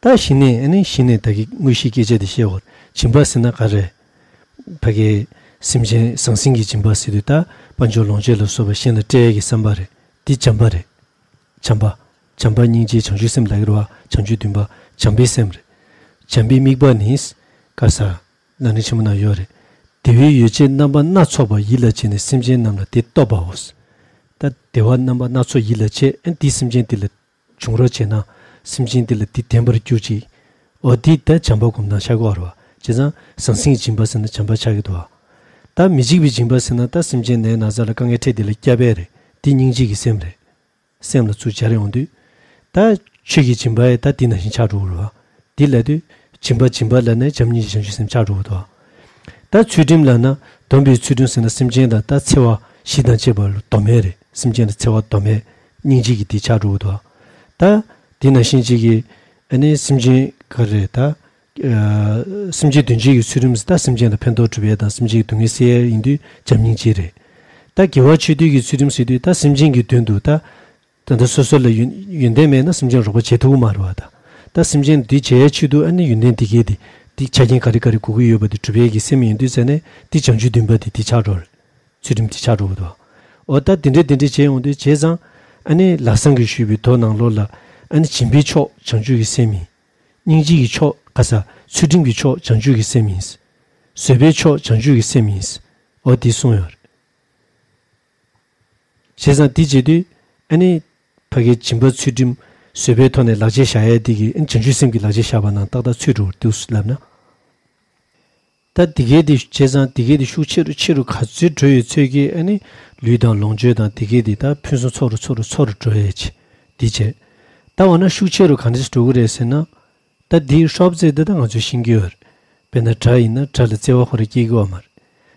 ད་གཞི་ནས་ཨ་ནི་གཞི་ནས་ད་གི་དངོས་གཞིའི་སྐད་ཆ་དེ་བཤད་འོར། སྦྱིན་པ་ཟེར་ན་ག་རེ། ཕ་གི། སེམས་ཅན་ཟང་ཟིང་གི་སྦྱིན་པ་ཟེར་དུས་ད་དཔལ་འབྱོར་ལོངས་སྤྱོད་ལ་སོགས་པ་གཞན་ལ་སྤྲད་ཡས་ཀྱི་བསམ་པ་རེད། འདི་བྱམས་པ་རེད། བྱམས་པ། བྱམས་པ་སྙིང་རྗེ་བྱང་ཆུབ་སེམས་ལབ་ཀྱི་རེད་བ། བྱང་ཆུབ་འདུན་པ། བྱམས་པའི་སེམས་རེད། བྱམས་པའི་དམིགས་པ་ནི། ཀ་ས། ན་ནིང་ཆེན་མོ་ན་ཡོད་རེད། བདེ་བའི་ཡོ་བྱད་རྣམ་པ་སྣ་ཚོགས་པ་ཡིད་ལ་བྱས་ནས་སེམས་ཅན་རྣམས་ལ་དེ་སྟོབ་པའོ། ད་བདེ་བ་རྣམ་པ་སྣ་ཚོགས་ཡིད་ལ་བྱས། ཨ་འདི་སེམས་ཅན་དེ་ལ། བྱུང་རོགས་བྱས་ན། སེམས་ཅན་འདི་ལ་འདི་བདེན་པར་གྱུར་ཅིག་འོ་འདི་ད་བྱམས་པ་སྒོམ་སྟངས་ཆགས་ཀྱི་ཡོད་རེད་བ། བྱས་ཙང་ཟང་ཟིང་སྦྱིན་པ་ཟེར་ན་བྱམས་པ་ཆགས་ཀྱི་འདུག་བ། ད་མི་འཇིགས་པའི་སྦྱིན་པ་ཟེར་ན་ད་སེམས་ཅན་ནད་ན་ཚ་ལ་དཀའ་ངལ་འཕྲད་དེ་ལ་སྐྱབས་པ་རེད། འདི་སྙིང་རྗེ་གི་སེམས་རེད། སེམས་ལ་ཚུར་སྦྱར་ཡོང་དུས། ད་ཆོས་ཀྱི་སྦྱིན་པ་ཡང་ད་འདི་ནང་བཞིན་ཆགས་འགྲོ་གི་རེད་བ། འདི་ལབ་དུས། སྦྱིན་པ་སྦྱིན་པ་ལབ་ནས་བྱམས་སྙིང་རྗེ་བྱང་ཆུབ་སེམས་ཆགས་འགྲོ་གི་འདུག་བ། ད་ཚུལ་ཁྲིམས་ལབ་ན། སྡོམ་པའི་ཚུལ་ཁྲིམས་ཟེར་ན་སེམས་ཅན་ལ་ད་འཚེ་བ་བཞི་དང་བཅས་པ་ལ་སྡོམ་ཡས་རེད། སེམས་ཅན་ལ་འཚེ་བ་སྡོམ་ཡས། སྙིང་རྗེ་གི་འདི་ཆགས་འགྲོ་གི་འདུག་ད། འདི་ནང་བཞིན་གཅིག་གིས། ཨ་ནི་སེམས་ཅན་ག་རེ་ད། ཨ། སེམས་ཅན་དོན་བྱེད་ཀྱི་ཚུལ་ཁྲིམས་ད་སེམས་ཅན་ལ་ཕན་ཐོགས་སྒྲུབ་ཡས་དང་སེམས་ཅན་གྱི་སྡུག་བསྔལ་སེལ་ཡས་ཡིན་དུས་བྱམས་སྙིང་རྗེ་རེད། ད་དགེ་བ་ཆོས་སྡུད་ཀྱི་ཚུལ་ཁྲིམས་ཟེར་དུས་ད་སེམས་ཅན་གྱི་དོན་དུ་ད། ད་ལྟ་སོ་སོ་ལ་ཡོན་ཡོན་ཏན་མེད་ན་སེམས་ཅན་རོགས་པ་བྱེད་ཐུབ་ཀྱི་མ་རེད་བ་ད། ད་སེམས་ཅན་འདི་བྱེད་ཡའི་ཆེད་དུ་ཨ་ནི་ཡོན་ཏན་འདི་གས་འདི་འདི་ཆ་རྐྱེན་ག་རེ་ག་རེ་དགོས་ཀྱི་ཡོད་པ་འདི་སྒྲུབ་ཡས་ཀྱི་སེམས་ཡིན་དུས་ཟེར་ནས་འདི་བྱང་ཆུབ་འདུན་པ་འདི་འདི་ཆགས་འགྲོ་རེད། ཚུལ་ཁྲིམས་འདི་ཆགས་འགྲོ་གི་འདུག་འོ་ད་འདི་འདྲས་འདི་འདྲས་བྱས་ཡོང་དུས་བྱས་ཙང་ཨ་ནི་ལམ་སང་གི་ཞུས་པའི་མདོ་ནང་ལོགས་ལ་ཨ་ནི་སྦྱིན་པའི་མཆོག་བྱང་ཆུབ་ཀྱི་སེམས་ཡིན། སྙིང་རྗེ་ཡི་མཆོག་ག་ས་ཚུལ་ཁྲིམས་ཀྱི་མཆོག་བྱང་ཆུབ་ཀྱི་སེམས་ཡིན། བཟོད་པའི་མཆོག་བྱང་ཆུབ་ཀྱི་སེམས་ཡིན། འོ་འདི་གསུངས་ཡོད་རེད། བྱས་ཙང་འདི་བྱེད་དུས་ཨ་ནི་ཕ་གིའི་སྦྱིན་པ་ཚུལ་ཁྲིམས་བཟོད་པའི་ཐོག་ནས་ལག་རྗེས་བཞག་ཡས་འདི་གིས་ཨ་ནི་བྱང་ཆུབ་སེམས་ཀྱི་ལག་རྗེས་བཞག་པ་ནང་ཏག་ཏག་ཚུད་འགྲོ་འདུག་ལབ་ན། ད་འདི་གས་འདི་བྱས་ཙང་འདི་གས་འདི་ཤུགས་ཆེ་རུ་ཆེ་རུ་ག་ཚོད་འགྲོ་ཡོད་ཚོད་ཀྱིས་ཨ་ནི་ལུས་དང་ལོངས་སྤྱོད་དང་འདི་གས་འདི་ད་ཕུན་སུམ་ཚོགས་རུ་ཚོགས་རུ་ཚོགས་རུ་འགྲོ་ཡས་ཆེ་འདི་བྱས། ད་འོ་ན་ཤུགས་ཆེ་རུ་ག་འདྲས་འགྲོ་གི་རེད་ཟེར་ན། ད་འདིའི་ཧྲོབ་ཙེ་འདི་ད་ང་ཚོས་ཤེས་ཀྱི་ཡོད་རེད། དཔེར་ན་དགྲ་ཡིན་ན་དགྲ་ལ་བརྩེ་བ་ཁོ་རང་སྐྱེ་གི་ཡོད་མ་རེད།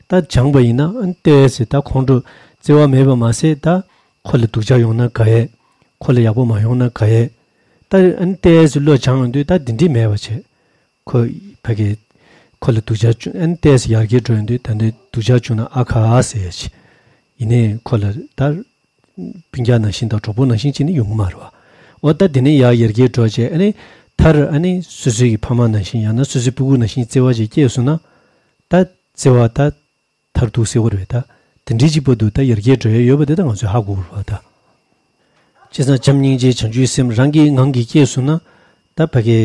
ད་སྦྱངས་པ་ཡིན་ན་ཨ་ནི་ཏོག་ཙམ་ད་ཁོང་ཁྲོ་བརྩེ་བ་མེད་པ་མ་ཟད་ད་ཁོ་ལ་སྡུག་ཅག་ཡོང་ན་དགའ་ཡས། ཁོ་ལ་ཡག་པོ་མ་ཡོང་ན་དགའ་ཡས། ད་ཨ་ནི་ཏོག་ཙམ་བློ་སྦྱངས་ཡོང་དུས་ད་འདི་འདྲས་མེད་པ་བྱས། ཁོ་ཕ་གི་ཁོ་ལ་སྡུག་ཅག་བྱུང་ཨ་ནི་ཏོག་ཙམ་ཡར་རྒྱས་འགྲོ་ཡོང་དུས་ད་འདི་སྡུག་ཅག་བྱུང་ན་ཨ་ཁ་ཟེར་ཡས་ཆེ། ཡིན་ནའི་ཁོ་ལ་ད། སྤུན་ཀྱག་ནང་བཞིན་དང་གྲོགས་པོ་ནང་བཞིན་བྱས་ནས་ཡོང་གི་མ་རེད་བ། འོ་ད་དེ་ནས་ཡར་ཡར་རྒྱས་འགྲོ་བྱས་ཨ་ནི་མཐར་ཨ་ནི་སོ་སོའི་གི་ཕ་མ་ནང་བཞིན་ཡང་ན་སོ་སོའི་སྤུ་གུ་ནང་བཞིན་བརྩེ་བ་ཅིག་སྐྱེས་སོང་ན། ད་བརྩེ་བ་ད་མཐར་ཐུག་ཟེར་བ་རེད་ད། དེ་འདྲའི་གཅིག་པ་འདུག་ད་ཡར་རྒྱས་འགྲོ་ཡ་ཡོད་པ་དེ་ད་ང་ཚོས་ཧ་གོ་དགོས་རེད་བ་ད། བྱས་ཙང་བྱམས་སྙིང་རྗེ་བྱང་ཆུབ་སེམས་རང་གི་ངང་གིས་སྐྱེས་སོང་ན། ད་ཕ་གི་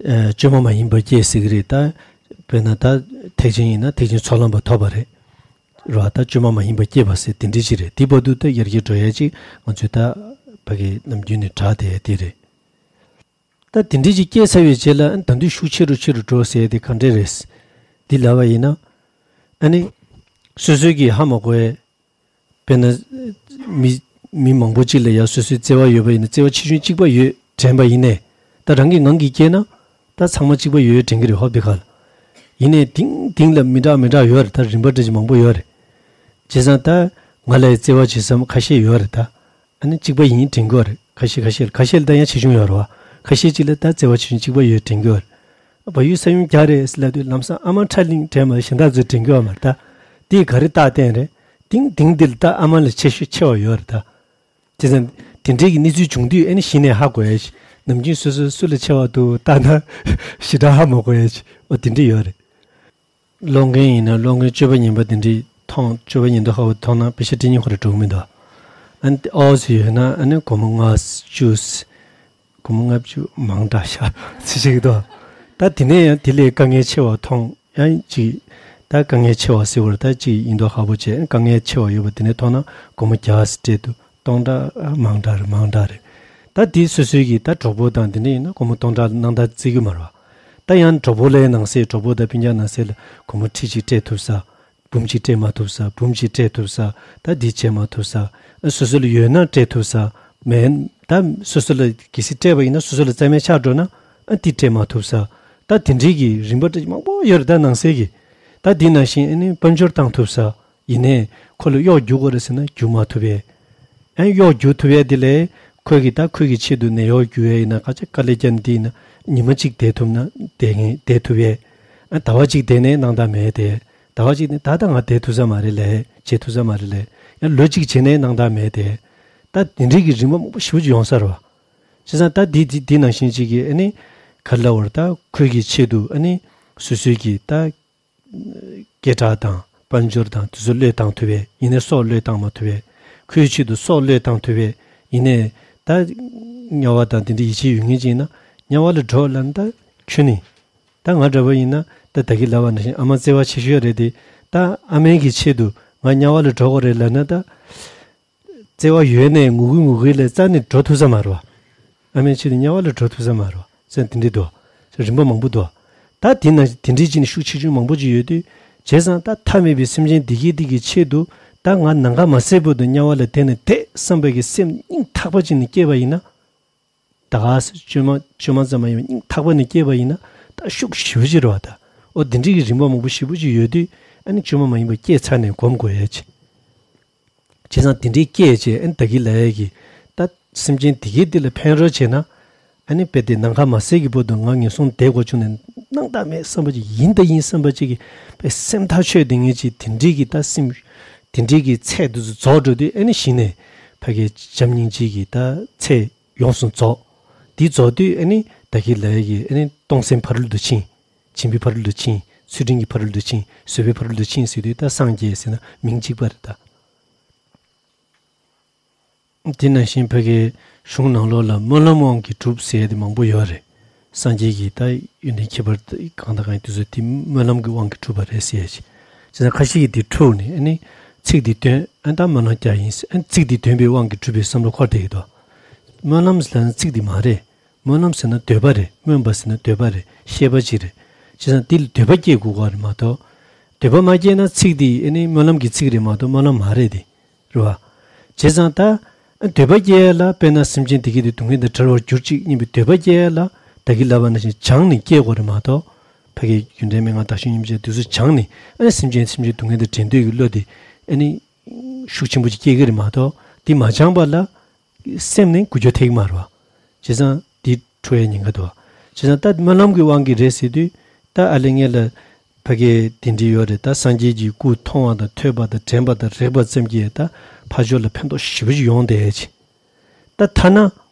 ཨ་བཅོས་མ་མ་ཡིན་པ་སྐྱེས་ཟེར་གི་རེད་ད། དཔེར་ན་ད་ཐེག་ཆེན་ཡིན་ན་ཐེག་ཆེན་ཚོགས་ལམ་པ་ཐོབ་པ་རེད། རེད་བ། ད་བཅོས་མ་མ་ཡིན་པ་སྐྱེས་པ་ཟེར་དེ་འདྲ་ཅིག་རེད། དེ་བར་དུ་ད་ཡར་རྒྱས་འགྲོ་ཡ་ཅིག་ང་ཚོས་ད་ཕ་གི་ནམ་རྒྱུན་ནས་གྲགས་བསྡད་ཡ་དེ་རེད། ད་དེ་འདྲའི་ཅིག་སྐྱེས་ཚར་བའི་རྗེས་ལ་ཨ་ནི་ད་དུང་ཤུགས་ཆེ་རུ་ཆེ་རུ་འགྲོ་ཟེར་དེ་ག་འདྲས་རེད། འདི་ལབ་པ་ཡིན་ན། ཨ་ནི། སོ་སོའི་གི་ཧ་མ་གོ་བའི། དཔེར་ན། མི། མི་མང་པོ་ཅིག་ལ་ཡ་སོ་སོའི་བརྩེ་བ་ཡོད་པ་ཡིན་ན་བརྩེ་བ་ཆེ་ཆུང་གཅིག་པ་ཡོད་དྲན་པ་ཡིན་ནའི། ད་རང་གི་ངང་གིས་སྐྱེས་ན། ད་ཚང་མ་གཅིག་པ་ཡོད་དྲན་གི་རེད་ཧོབ་དེ་ག་ལ། ཡིན་ནའི་དེང་དེང་ལ་མི་འདྲ་མི་འདྲ་ཡོད་རེད། ད་རིམ་པ་འདྲ་ཅིག་མང་པོ་ཡོད་རེད། བྱས་ཙང་ད། ང་ལ་བརྩེ་བ་བྱེད་ས་ཁ་ཤས་ཡོད་རེད་ད། ཨ་ནི་གཅིག་པ་ཡིན་དྲན་གྱི་ཡོད་རེད། ཁ་ཤས་ཁ་ཤས་ཁ་ཤས་ལ་ད་ཡང་ཆེ་ཆུང་ཡོད་རེད་བ། ཁ་ཤས་ཅིག་ལ་ད་བརྩེ་བ་ཆེ་ཆུང་གཅིག་པ་ཡོད་དྲན་གྱི་ཡོད་རེད། བལ་ཡུལ་ས་ཡོམ་རྒྱག་རེད་ཟེར་ལབ་དུས་ལམ་སང་ཨ་མ་ཁྲ་ལིང་དྲན་མ་གཞན་དག་ཚོས་དྲན་གྱི་ཡོད་མ་རེད་ད། དེས་ག་རེ་རྟགས་བསྟན་རེད། དེང་དེང་འདི་ལ་ད་ཨ་མ་ལ་ཆེ་ཤོས་ཆེ་བ་ཡོད་རེད་ད། བྱས་ཙང་། དེ་འདྲའི་གི་གནས་ཚུལ་བྱུང་དུས་ཨ་ནི་གཞི་ནས་ཧ་གོ་ཡ་ཞིག་ནམ་རྒྱུན་སོ་སོ་སུ་ལ་ཆེ་བ་འདུག་ལྟ་ན། ཞེ་དྲག་ཧ་མ་གོ་ཡ་ཞིག་འོ་དེ་འདྲ་ཡོད་རེད། སློང་མཁན་ཡིན་ན་སློང་མཁན་སྤྱོད་པ་ངན་པ་དེ་འདྲའི་མཐོང་སྤྱོད་པ་ངན་མདོག་ཁ་པོ་མཐོང་ན་པེ་ཤ་སྤྲད་སྙིང་ཁོ་རེ་འགྲོ་གི་མི་འདུག་ཨ་ནི་ཨོ་ཙི་ཡོད་ན་ཨ་ནི་སྒོར་མོ་ལྔ་བཅུ། སྒོར་མོ་ལྔ་བཅུ་མང་དྲགས་ཤག་ཟེར་ཞིག་འདུག་ད་དེ་ནས་ཡང་དེ་ལས་དཀའ་ངལ་ཆེ་བ་མཐོང་ཡང་ཅིག་ད་དཀའ་ངལ་ཆེ་བ་ཟེར་བར་ད་ཅིག་ཡིན་མདོག་ཁ་པོ་བྱས་དཀའ་ངལ་ཆེ་བ་ཡོད་པ་དེ་ནས་མཐོང་ན་སྒོར་མོ་བརྒྱ་སྤྲད་འདུག་སྟོང་ཕྲག་མང་དྲགས་རེད་མང་དྲགས་རེད། ད་དེ་སོ་སོའི་གི་ད་གྲོགས་པོ་དང་དེ་འདྲ་ཡིན་ན་སྒོར་མོ་སྟོང་ཕྲག་སྣང་དག་བརྩི་གི་མ་རེད་བ། ད་ཡང་གྲོགས་པོ་ལའི་ནང་གསེས་གྲོགས་པོ་དང་སྤུན་ཀྱག་ནང་གསེས་ལ་སྒོར་མོ་ཁྲི་གཅིག་སྤྲད་ཐུབ་ས། འབུམ་གཅིག་སྤྲད་མ་ཐུབ་ས། འབུམ་གཅིག་སྤྲད་ཐུབ་ས། ད་འདི་བྱས་མ་ཐུབ་ས། ཨ་སོ་སོ་ལ་ཡོད་ན་སྤྲད་ཐུབ་ས། མེད་ད་སོ་སོ་ལ་གལ་སྲིད་སྤྲད་པ་ཡིན་ན་སོ་སོ་ལ་རྩ་མེད་ཆགས་འགྲོ་ན་ཨ་འདི་སྤྲད་མ་ཐུབ་ས། ད་དེ་འདྲའི་གི་རིམ་པ་འདྲ་མང་པོ་ཡོད་རེད་ད་ནང་གསེས་ཀྱི། ད་འདི་ནང་བཞིན་ཨ་ནི་དཔལ་འབྱོར་བཏང་ཐུབ་ས། ཡིན་ནའི་ཁོ་ལ་གཡོག་རྒྱུག་དགོས་རེད་ཟེར་ན་རྒྱུག་མ་ཐུབ་པས། ཨ་གཡོག་རྒྱུག་ཐུབ་ཡས་དེ་ལས་ཁོས་ཀྱི་ད་ཁོས་ཀྱི་ཆེད་དུ་ནད་གཡོག་རྒྱུག་ཡས་ཡིན་ན་ཁ་ཆེ་དཀའ་ལས་བརྒྱབ་ནས་དེ་ཡིན་ན་ཉི་མ་གཅིག་བསྡད་ཐུབ་ན་བསྡད་ངེས་བསྡད་ཐུབ་ཡས། ཨ་ཟླ་བ་གཅིག་བསྡད་ནའི་སྣང་དག་མེད་དེ། ཟླ་བ་གཅིག་ནི་ད་ལྟ་ང་བསྡད་ཐུབ་ས་མ་རེད་ལས་བྱེད་ཐུབ་ས་མ་རེད་ལས། ཡང་ལོ་གཅིག་བྱས་ནའི་སྣང་དག་མེད་དེ། ད་དེ་འདྲའི་གི་རིམ་པ་མང་པོ་ཞེ་པོ་ཅིག་ཡོང་ས་རེད་བ། བྱས་ཙང་ད་འདི་འདི་འདི་ནང་བཞིན་ཅིག་གི་ཨ་ནི་ག་རེ་ལབ་དགོས་རེད་ད་ཁོས་ཀྱི་ཆེད་དུ་ཨ་ནི་སོ་སོའི་གི་ད། སྐད་གྲགས་དང་དཔལ་འབྱོར་དང་དེ་ཚོ་བློས་བཏང་ཐུབ་པས་ཡིན་ནའི་སྲོག་བློས་བཏང་མ་ཐུབ་པས། ཁོའི་ཆེད་དུ་སྲོག་བློས་བཏང་ཐུབ་པས་ཡིན་ནའི་ད་དམྱལ་བ་དང་དེ་འདྲའི་ཡིད་ཆེས་ཡོད་མཁན་ཅིག་ཡིན་ན་དམྱལ་བ་ལ་འགྲོ་ལབ་ན་ད་ཁྱོད་ནི། ད་ང་འདྲ་པོ་ཡིན་ན་ད་ད་གིན་ལབ་པ་ནང་བཞིན་ཨ་མ་བརྩེ་བ་ཆེ་ཤོས་རེད་དེ། ད་ཨ་མའི་གི་ཆེད་དུ་ང་དམྱལ་བ་ལ་འགྲོ་དགོས་རེད་ལབ་ན་ད། བརྩེ་བ་ཡོད་ནའི་ངུ་གི་ངུ་གི་ལས་རྩ་ནས་འགྲོ་ཐུབ་ས་མ་རེད་བ། ཨ་མའི་ཆེད་དུ་དམྱལ་བ་ལ་འགྲོ་ཐུབ་ས་མ་རེད་བ། ཟེར་དེ་འདྲའི་འདུག་རིམ་པ་མང་པོ་འདུག་ད་དེ་ན་དེ་འདྲའི་ཅིག་ནི་ཤུགས་ཆེ་ཆུང་མང་པོ་ཅིག་ཡོད་དུས་བྱས་ཙང་ད་ཐ་མལ་པའི་སེམས་ཅན་བདེ་སྐྱིད་འདི་གི་ཆེད་དུ་ད་ང་ནམ་མཁའ་མ་ཟད་བར་དུ་དམྱལ་བ་ལ་བསྡད་ནས་བསྡད་བསམ་པའི་གི་སེམས་སྙིང་ཐག་པ་ཅིག་ནས་སྐྱེས་པ་ཡིན་ན། ད་ག་སེ་བཅོས་མ་བཅོས་མ་ཙམ་མ་ཡིན་པ་སྙིང་ཐག་པ་ནས་སྐྱེས་པ་ཡིན་ན་ད་ཤུགས་ཞེ་པོ་ཅིག་རེད་བ་ད། ཨོ་དེ་འདྲའི་གི་རིམ་པ་མང་པོ་ཞེ་པོ་ཅིག་ཡོད་དུས་ཨ་ནི་བཅོས་མ་མ་ཡིན་པ་སྐྱེས་ཚར་ནས་སྒོམ་དགོས་ཡ་ཅིག་བྱས་ཙང་དེ་འདྲའི་སྐད་བྱས་ཨ་ནི་ད་གིན་ལབ་ཡས་ཀྱི་ད་སེམས་ཅན་བདེ་སྐྱིད་འདི་ལ་ཕན་རོགས་བྱས་ན། ཨ་ནི་དཔེ་དེ་ནམ་མཁའ་མ་ཟད་ཀྱི་བར་དུ་ང་ངན་སོང་བསྡད་དགོས་བྱུང་ནས་སྣང་དག་མེད་བསམ་པ་ཅིག་ཡིན་ད་ཡིན་བསམ་པ་ཅིག་གི་དཔེ་སེམས་ཐག་ཆོད་བསྡད་མཁན་ཅིག་དེ་འདྲའི་གི་ད་སེམས་དེ་འདྲའི་གི་ཚད་འདི་ཚོ་རྫོགས་འགྲོ་དུས་ཨ་ནི་གཞི་ནས་ཕ་གི་བྱམས་སྙིང་རྗེ་གི་ད་ཚད་ཡོངས་སུ་རྫོགས། འདི་རྫོགས་དུས་ཨ་ནི་ད་གིན་ལབ་ཡས་ཀྱི་ཨ་ནི་སྟོང་སེམས་ཕ་རོལ་ཏུ་ཕྱིན། བྱིན་པའི་ཕ་རོལ་ཏུ་ཕྱིན། ཚུལ་ཁྲིམས་ཀྱི་ཕ་རོལ་ཏུ་ཕྱིན། བཟོད་པའི་ཕ་རོལ་ཏུ་ཕྱིན་ཟེར་དུས་ད་སངས་རྒྱས་ཟེར་ན་མིང་གཅིག་པ་རེད་ད། དེ་ནང་བཞིན་ཕ་གིའི་གཞུང་ནང་ལོགས་ལ་སྨོན་ལམ་དབང་གིས་གྲུབ་ཟེར་ཡ་དེ་མང་པོ་ཡོད་རེད། སངས་རྒྱས་ཀྱི་ད་ཡོན་ཏན་ཁྱད་པར་གང་དང་གང་ཡིན་དུས་ཚོད་དེ་སྨོན་ལམ་གྱི་དབང་གིས་གྲུབ་པ་རེད་ཟེར་ཡ་ཅིག་བྱས་ཙང་ཁ་ཤས་ཀྱིས་དེ་འཁྲུགས་ནས་ཨ་ནི་ཚིག་འདི་འདོན་ཨ་ད་སྨོན་ལམ་རྒྱག་ཡིན་ཟེར་ཨ་ནི་ཚིག་འདི་འདོན་པའི་དབང་གིས་གྲུབ་པའི་བསམ་བློ་འཁོར་བསྡད་ཀྱི་འདུག་སྨོན་ལམ་ཟེར་ན་ཚིག་འདི་མ་རེད། སྨོན་ལམ་ཟེར་ན་འདོད་པ་རེད། སྨོན་པ་ཟེར་ན་འདོད་པ་རེད། ཤེས་པ་ཅིག་རེད། བྱས་ཙང་འདི་ལ་འདོད་པ་སྐྱེ་དགོས་ཀྱི་རེད་མ་གཏོགས། འདོད་པ་མ་སྐྱེས་ན་ཚིག་འདི་ཨ་ནི་སྨོན་ལམ་གྱི་ཚིག་རེད་མ་གཏོགས་སྨོན་ལམ་མ་རེད་དེ། རེད་བ། བྱས་ཙང་ད། འདོད་པ་སྐྱེ་ཡ་ལ་དཔེར་ན་སེམས་ཅན་བདེ་སྐྱིད་དེ་སྡུག་བསྔལ་དང་བྲལ་བར་གྱུར་ཅིག་སྙམ་པའི་འདོད་པ་སྐྱེ་ཡ་ལ་ད་གིན་ལབ་པ་ནང་བཞིན་སྦྱངས་ནས་སྐྱེ་དགོས་རེད་མ་གཏོགས། ཕ་གི་རྒྱུ་འབྲས་མན་ངག་བདག་གཞན་མཉམ་བརྗེ་དེ་ཚོ་སྦྱངས་ནས་ཨ་ནི་སེམས་ཅན་སེམས་ཅན་སྡུག་བསྔལ་དང་བྲལ་འདོད་ཀྱི་བློ་དེ་ཨ་ནི་ཤུགས་ཆེན་པོ་ཅིག་སྐྱེ་གི་རེད་མ་གཏོགས་དེ་མ་སྦྱངས་པ་ལ་སེམས་ནི་འགུལ་སྐྱོད་ཐེབས་ཀྱི་མ་རེད་བ། བྱས་ཙང་དེ་འཁྲུག་ཡ་ཉེན་ཁ་འདུག་བ། བྱས་ཙང་ད་སྨོན་ལམ་གྱི་དབང་གིས་རེད་ཟེར་དུས་ད་ཨ་ལེ་ངས་ལ་ཕ་གི་དེ་འདྲ་ཡོད་རེད་ད་སངས་རྒྱས་ཀྱི་སྐུ་མཐོང་བ་དང་ཐོས་པ་དང་དྲན་པ་དང་རེག་པ་ཙམ་གྱིས་ད་ཕ་ཕྱོགས་ལ་ཕན་ཐོགས་ཞེ་པོ་ཅིག་ཡོང་བསྡད་ཡ་ཅིག་ད་ཐ་ན་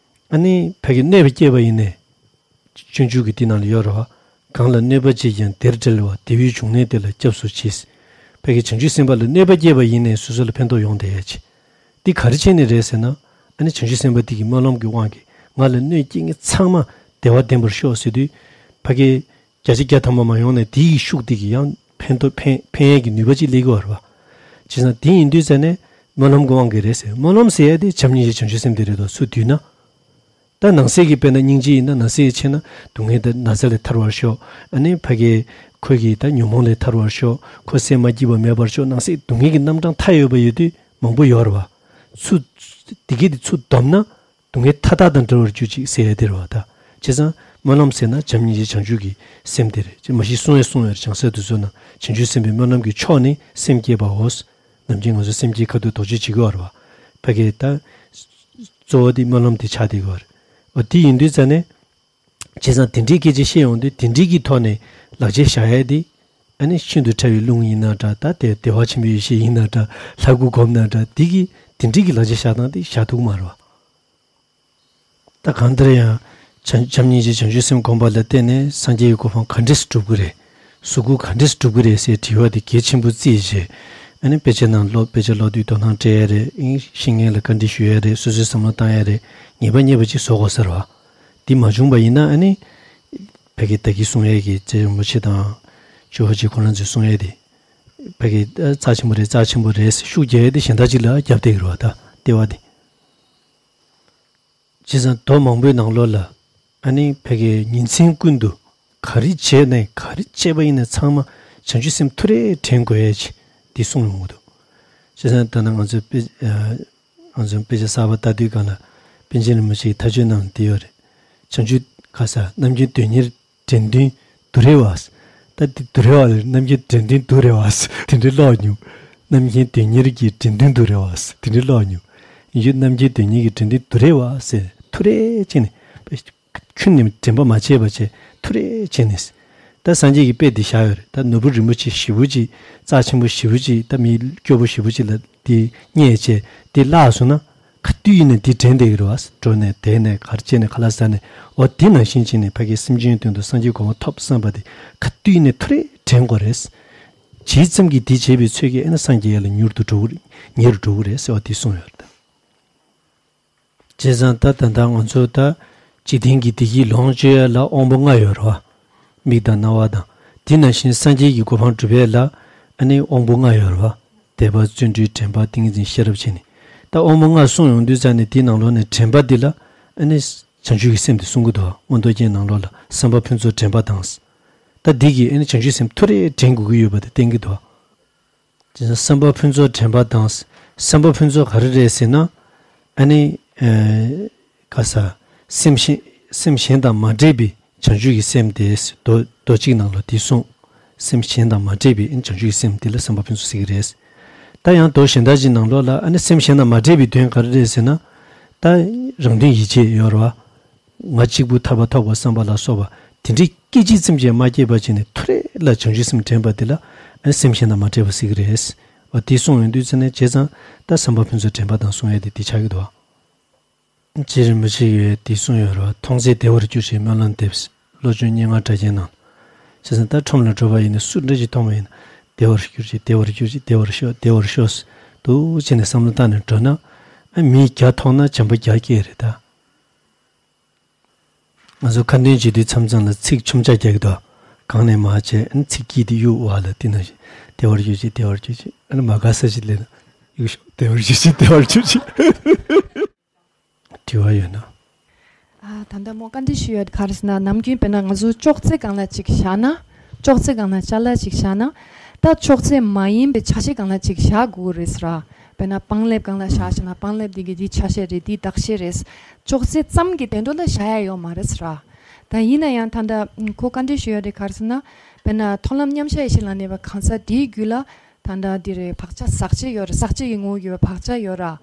ཨ་ནི་ཕ་གི་གནོད་པ་སྐྱེལ་བ་ཡིན་ནའི། སྤྱོད་འཇུག་གི་དེ་ནང་ལ་ཡོད་རེད་བ། གང་ལ་གནོད་པ་བྱེད་ཀྱང་དེར་བྲེལ་བ་དེ་བས་བྱུང་གནོད་དེ་ལ་སྐྱབས་སུ་མཆི། ཕ་གི་བྱང་ཆུབ་སེམས་དཔའ་ལ་གནོད་པ་སྐྱེལ་བ་ཡིན་ནའི་སོ་སོ་ལ་ཕན་ཐོགས་ཡོང་བསྡད་ཡ་ཅིག་འདི་ག་རེ་བྱས་ནས་རེད་ཟེར་ན། ཨ་ནི་བྱང་ཆུབ་སེམས་དཔའ་དེ་གི་སྨོན་ལམ་གྱི་དབང་གིས་ང་ལ་གནོད་སྐྱེལ་མཁན་ཚང་མ་བདེ་བ་ལྡན་པར་ཤོག་ཟེར་དུས། ཕ་གི་བརྒྱ་ཆ་བརྒྱ་ཐམ་པ་མ་ཡོང་ནའི་དེ་ཡི་ཤུགས་དེ་གིས་ཡང་ཕན་ཐོགས་ཕན་ཕན་ཡས་ཀྱི་ནུས་པ་ཅིག་སླེབས་ཀྱི་ཡོད་རེད་བ། བྱས་ཙང་དེ་ཡིན་དུས་ཙ་ནས་སྨོན་ལམ་གྱི་དབང་གིས་རེད་ཟེར་སྨོན་ལམ་ཟེར་ཡ་དེ་བྱམས་སྙིང་རྗེ་བྱང་ཆུབ་སེམས་དེ་རེད་དོ་སུ་བསྡུས་ན། ད་ནང་གསེས་ཀྱི་དཔེར་ན་སྙིང་རྗེ་ཡིན་ན་ནང་གསེས་ཡི་ཆེ་ན་སྡུག་བསྔལ་དང་ན་ཚ་ལས་ཐར་བར་ཤོག་ཨ་ནི་ཕ་གི་ཁོ་གི་ད་ཉོན་མོངས་ལས་ཐར་བར་ཤོག་ཁོ་སེམས་མ་སྐྱིད་པ་མེད་པར་ཤོག་ནང་གསེས་སྡུག་བསྔལ་གྱི་རྣམ་གྲངས་མཐའ་ཡས་པ་ཡོད་དུས་མང་པོ་ཡོད་རེད་བ། ཚུར་དེ་གི་དེ་ཚུར་བསྡོམས་ན་སྡུག་བསྔལ་མཐའ་དག་དང་བྲལ་བར་གྱུར་ཅིག་ཟེར་ཡ་དེ་རེད་བ་ད། བྱས་ཙང་སྨོན་ལམ་ཟེར་ན་བྱམས་སྙིང་རྗེ་བྱང་ཆུབ་ཀྱི་སེམས་དེ་རེད། ཅེས་མ་གཞི་གསུང་ཡ་གསུང་ཡ་རེད། བྱང་སེམས་དེ་ཚོ་ན་བྱང་ཆུབ་སེམས་དཔའི་སྨོན་ལམ་གྱི་མཆོག་ནི་སེམས་བསྐྱེད་པའོ། ནམ་རྒྱུན་ང་ཚོ་སེམས་བསྐྱེད་ཁ་ཐུག་རྡོ་རྗེ་བྱེད་དགོས་པ་རེད་བ། ཕ་གི་ད་གཙོ་བོ་དེ་སྨོན་ལམ་དེ་ཆགས་བསྡད་ཡོད་རེད། འོ་དེ་ཡིན་དུས་ཙ་ནས། བྱས་ཙང་དེ་འདྲའི་སྐད་ཆ་བཤད་ཡོང་དུས་དེ་འདྲའི་གི་ཐོག་ནས་ལག་ཆ་བཞག་ཡས་དེ། ཨ་ནི་ཤིན་ཏུ་ཕྲ་བའི་རླུང་ཡིན་ན་འདྲ། ད་དེ་བདེ་བ་ཆེན་པོའི་ཡེ་ཤེས་ཡིན་ན་འདྲ། ལྷ་སྐུ་སྒོམ་ན་འདྲ། དེ་གི་དེ་འདྲའི་གི་ལག་ཆ་བཞག་སྟངས་དེ་བཞག་ཐུབ་ཀྱི་མ་རེད་བ། ད་གང་ལྟར་ཡང་བྱམས་བྱམས་སྙིང་རྗེ་བྱང་ཆུབ་སེམས་སྒོམ་པ་ལ་བརྟེན་ནས་སངས་རྒྱས་ཀྱི་གོ་འཕང་ག་འདྲས་སེ་འགྲུབ་ཀྱི་རེད། གཟུགས་སྐུ་ག་འདྲས་སེ་འགྲུབ་ཀྱི་རེད་ཟེར་དྲི་བ་དེ་གལ་ཆེན་པོ་བརྩིས་བྱས། ཨ་ནི་དཔེ་ཆ་ནང་ཀློག་དཔེ་ཆ་ཀློག་དུས་དོ་སྣང་སྤྲད་ཡ་རེད། ཨིན་ཤེས་མཁན་ལ་བཀའ་འདྲི་ཞུ་ཡ་རེད། སོ་སོའི་བསམ་བློ་བཏང་ཡ་རེད། ངེས་པ་ངེས་པ་ཅིག་བཟོ་དགོས་ས་རེད་བ། འདི་མ་བྱུང་བ་ཡིན་ན་ཨ་ནི། ཕ་གི་ད་གིན་གསུང་ཡས་ཀྱི་རྗེ་རིན་པོ་ཆེ་དང་། ཇོ་བོ་རྗེ་ཁོ་རང་ཚོས་གསུང་ཡས་དེ། ཕ་གི་རྩ་ཆེན་པོ་རེད། རྩ་ཆེན་པོ་རེད་ཤུགས་རྒྱག་ཡས་དེ་གཞན་དག་ཅིག་ལ་རྒྱབ་བསྡད་ཀྱི་རེད་བ་ད་ལྟེ་བ་དེ། བྱས་ཙང་མདོ་མང་པོའི་ནང་ལོགས་ལ། ཨ་ནི་ཕ་གི་ཉིན་མཚན་ཀུན་ཏུ་ག་རེ་བྱས་ནས་ག་རེ་བྱས་པ་ཡིན་ན་ཚང་མ་བྱང་ཆུབ་སེམས་ཐུགས་རེ་དྲན་དགོས་ཡས་ཅིག་འདི་གསུངས་ཡོང་གི་འདུག་བྱས་ཙང་ད་ནི་ང་ཚོའི་དཔེ་ང་ཚོའི་དཔེ་ཆ་གསར་པ་ལྟ་དུས་སྒང་ལ་པཎ་ཆེན་རིན་པོ་ཆེའི་མཐའ་དཔྱོད་ནང་ལ་འདི་ཡོད་རེད། བྱང་ཆུབ་ག་ས་རྣམ་མཁྱེན་དོན་གཉེར་དྲན་འདུན་དུ་རེ་བ། ད་འདི་དུ་རེ་བ་རེད། རྣམ་མཁྱེན་དྲན་འདུན་དུ་རེ་བ། དེ་འདྲའི་ཀློག་མྱོང་། རྣམ་མཁྱེན་དོན་གཉེར་གྱི་དྲན་འདུན་དུ་རེ་བ། དེ་འདྲའི་ཀློག་མྱོང་། ཡིན་རྒྱུ་རྣམ་མཁྱེན་དོན་གཉེར་གྱི་དྲན་འདུན་དུ་རེ་བ་ཟེར་ཐུགས་རེ་བྱས་ནས། ཁྱོན་ནས་དྲན་པ་མ་བརྗེད་པ་བྱས་ཐུགས་རེ་བྱས་ནས། ད་སངས་རྒྱས་ཀྱི་དཔེ་འདི་བཞག་ཡོད་རེད། ད་ནོར་བུ་རིན་པོ་ཆེ་ཞེ་པོ་ཅིག་རྩ་ཆེན་པོ་ཞེ་པོ་ཅིག་ད་མི་སྐྱོ་པོ་ཞེ་པོ་ཅིག་ལ་འདི་རྙེད་བྱས་འདི་བརླག་སོང་ན། ག་དུས་ཡིན་ནའི་འདི་དྲན་བསྡད་ཀྱི་རེད་བ། འགྲོ་ནས་བསྡད་ནས་ག་རེ་བྱས་ནས་ཁ་ལག་ཟ་ནས། འོ་དེ་ནང་བཞིན་བྱས་ནས་ཕ་གིའི་སེམས་ཅན་དོན་དུ་སངས་རྒྱས་གོ་འཕང་ཐོབ་བསམ་པ་དེ་ག་དུས་ཡིན་ནའི་ཐུགས་རེ་དྲན་དགོས་རེད། ཇི་ཙམ་གྱིས་འདི་བྱས་པའི་ཚོད་ཀྱིས་ཨེ་ན་སངས་རྒྱས་ལ་མྱུར་དུ་འགྲོ་གི་རེད། ཉེ་རུ་འགྲོ་གི་རེད་ཟེར་བ་དེ་གསུངས་ཡོད་རེད། བྱས་ཙང་ད་ད་ལྟ་ང་ཚོ་ད་འཇིག་རྟེན་གྱི་བདེ་སྐྱིད་ལོངས་སྤྱོད་ཡ་ལ་དབང་པོ་ལྔ་ཡོད་རེད་བ། མིག་དང་རྣ་བ་དང་། དེ་ནང་བཞིན་སངས་རྒྱས་ཀྱི་གོ་འཕང་སྒྲུབ་ཡས་ལ་ཨ་ནི་དབང་པོ་ལྔ་ཡོད་རེད་བ། དད་པ་བརྩོན་འགྲུས་དྲན་པ་ཏིང་འཛིན་ཤེས་རབ་བྱས་ནས། ད་དབང་པོ་ལྔ་གསུངས་ཡོང་དུས་ཙ་ནས་དེའི་ནང་ལོགས་ནས་དྲན་པ་འདི་ལ་ཨ་ནི་བྱང་ཆུབ་ཀྱི་སེམས་དེ་གསུང་གི་འདུག་མངོན་རྟོགས་རྒྱན་ནང་ལོགས་ལ་བསམ་པ་ཕུན་ཚོགས་དྲན་པ་དང་། ད་འདི་གིས་ཨ་ནི་བྱང་ཆུབ་སེམས་ཐུགས་རེ་དྲན་དགོས་ཀྱི་ཡོད་པ་དེ་བསྟན་གྱི་འདུག་དེ་ནས་བསམ་པ་ཕུན་ཚོགས་དྲན་པ་དང་། བསམ་པ་ཕུན་ཚོགས་ག་རེ་རེད་ཟེར་ན། ཨ་ནི། ཨེ། ག་ས། སེམས་གཞན་སེམས་གཞན་དང་མ་འདྲེས་པའི་བྱང་ཆུབ་ཀྱི་སེམས་དེ། མདོ་མདོ་གཅིག་ནང་ལ་དེ་གསུངས། སེམས་གཞན་དང་མ་འདྲེས་པའི་བྱང་ཆུབ་ཀྱི་སེམས་དེ་ལ་བསམ་པ་ཕུན་ཚོགས་ཟེར་གྱི་རེད། ད་ཡང་མདོ་གཞན་དག་ཅིག་ནང་ལོགས་ལ་ཨ་ནི་སེམས་གཞན་དང་མ་འདྲེས་པའི་དོན་ག་རེ་རེད་ཟེར་ན། ད་རང་དོན་ཡིད་བྱེད་ཡོད་རེད་བ། ང་གཅིག་པུ་ཐར་པ་ཐོབ་དགོས་བསམ་པ་ལ་སོགས་པ་དེ་འདྲའི་སྐད་ཅིག་ཙམ་ཡང་མ་སྐྱེས་པ་བྱས་ནས་ཐུགས་རེ་ལ་བྱང་ཆུབ་སེམས་དྲན་པ་དེ་ལ་ཨ་ནི་སེམས་གཞན་དང་མ་འདྲེས་པ་ཟེར་གྱི་རེད། བ་དེ་གསུངས་ཡོང་དུས་ཚེ་ནས་བྱས་ཙང་ད་བསམ་པ་ཕུན་ཚོགས་དྲན་པ་དང་གསུང་ཡས་དེ་དེ་ཆགས་ཀྱི་འདུག་རྗེ་རིན་པོ་ཆེ་ཡིས་དེ་གསུངས་ཡོད་རེད་བ། མཐོང་ཚེ་བདེ་བར་གྱུར་ཅིག་སྨོན་ལམ་འདེབས། བློ་སྦྱོང་སྙན་ངག་གྲགས་ཅན་ནང་། བྱས་ཙང་ད་ཁྲོམ་ལ་འགྲོ་བ་ཡིན་ན་སུ་འདྲ་ཞིག་མཐོང་བ་ཡིན་ན། བདེ་བར་གྱུར་ཅིག་བདེ་བར་གྱུར་ཅིག་བདེ་བར་ཤོག་བདེ་བར་ཤོག་འདུག་བྱས་ནས་བསམ་བློ་བཏང་ནས་འགྲོ་ན། ཨ་མི་བརྒྱ་མཐོང་ན་བྱམས་པ་བརྒྱ་སྐྱེ་རེད་ད། ང་ཚོ་ཁ་འདོན་བྱེད་དུས་མཚམས་མཚམས་ལ་ཚིག་ཆུམ་ཆ་རྒྱག་གི་འདུག་གང་ནས་མར་བྱས་ཨ་ནི་ཚིག་དཀྱིལ་དེ་གཡུག་བ་ལ་དེ་ནང་བཞིན་བདེ་བར་གྱུར་ཅིག་བདེ་བར་གྱུར་ཅིག་ཨ་ནི་མ་དགའ་ས་ཞིག་སླེབས་ན་གཡུག་ཤོག་བདེ་བར་གྱུར་ཅིག་བདེ་བར་གྱུར་ཅིག་དྲི་བ་ཡོད་ན། ཨ་ད་ལྟ་མོ་བཀའ་འདྲི་ཞུ་ཡ་ག་རེ་ཟེར་ན། ནམ་རྒྱུན་དཔེར་ན་ང་ཚོ་ཅོག་ཙེ་སྒང་ལ་ཅིག་བཞག་ན། ཅོག་ཙེ་སྒང་ལ་ཅ་ལག་ཅིག་བཞག་ན། ད་ཅོག་ཙེ་མ་ཡིན་པའི་ཆ་ཤས་སྒང་ལ་ཅིག་བཞག་དགོས་རེད་ཟེར་ར། དཔེར་ན་པང་ལེབ་སྒང་ལ་བཞག་བྱས་ན་པང་ལེབ་འདི་གི་འདི་ཆ་ཤས་རེད། འདི་འདག་ཤས་རེད། ཅོག་ཙེ་ཙམ་གྱི་དོན་དུ་ལ་བཞག་ཡ་ཡོད་མ་རེད་ཟེར་ར། ད་ཡིན་ན་ཡང་ད་ལྟ་ཁོ་བཀའ་འདྲི་ཞུ་ཡ་དེ་ག་རེ་ཟེར་ན། དཔེར་ན་མཐོང་ལམ་མཉམ་བཞག་ཡེ་ཤེས་ལ་གནས་པ་གང་ཟག་དེའི་རྒྱུད་ལ། ད་ལྟ་འདི་རེད། བག་ཆགས་ཟག་བཅས་ཡོད་རེད། ཟག་བཅས་ཀྱི་ངོ་བོ་གྱུར་པའི་བག་ཆགས་ཡོད་ར།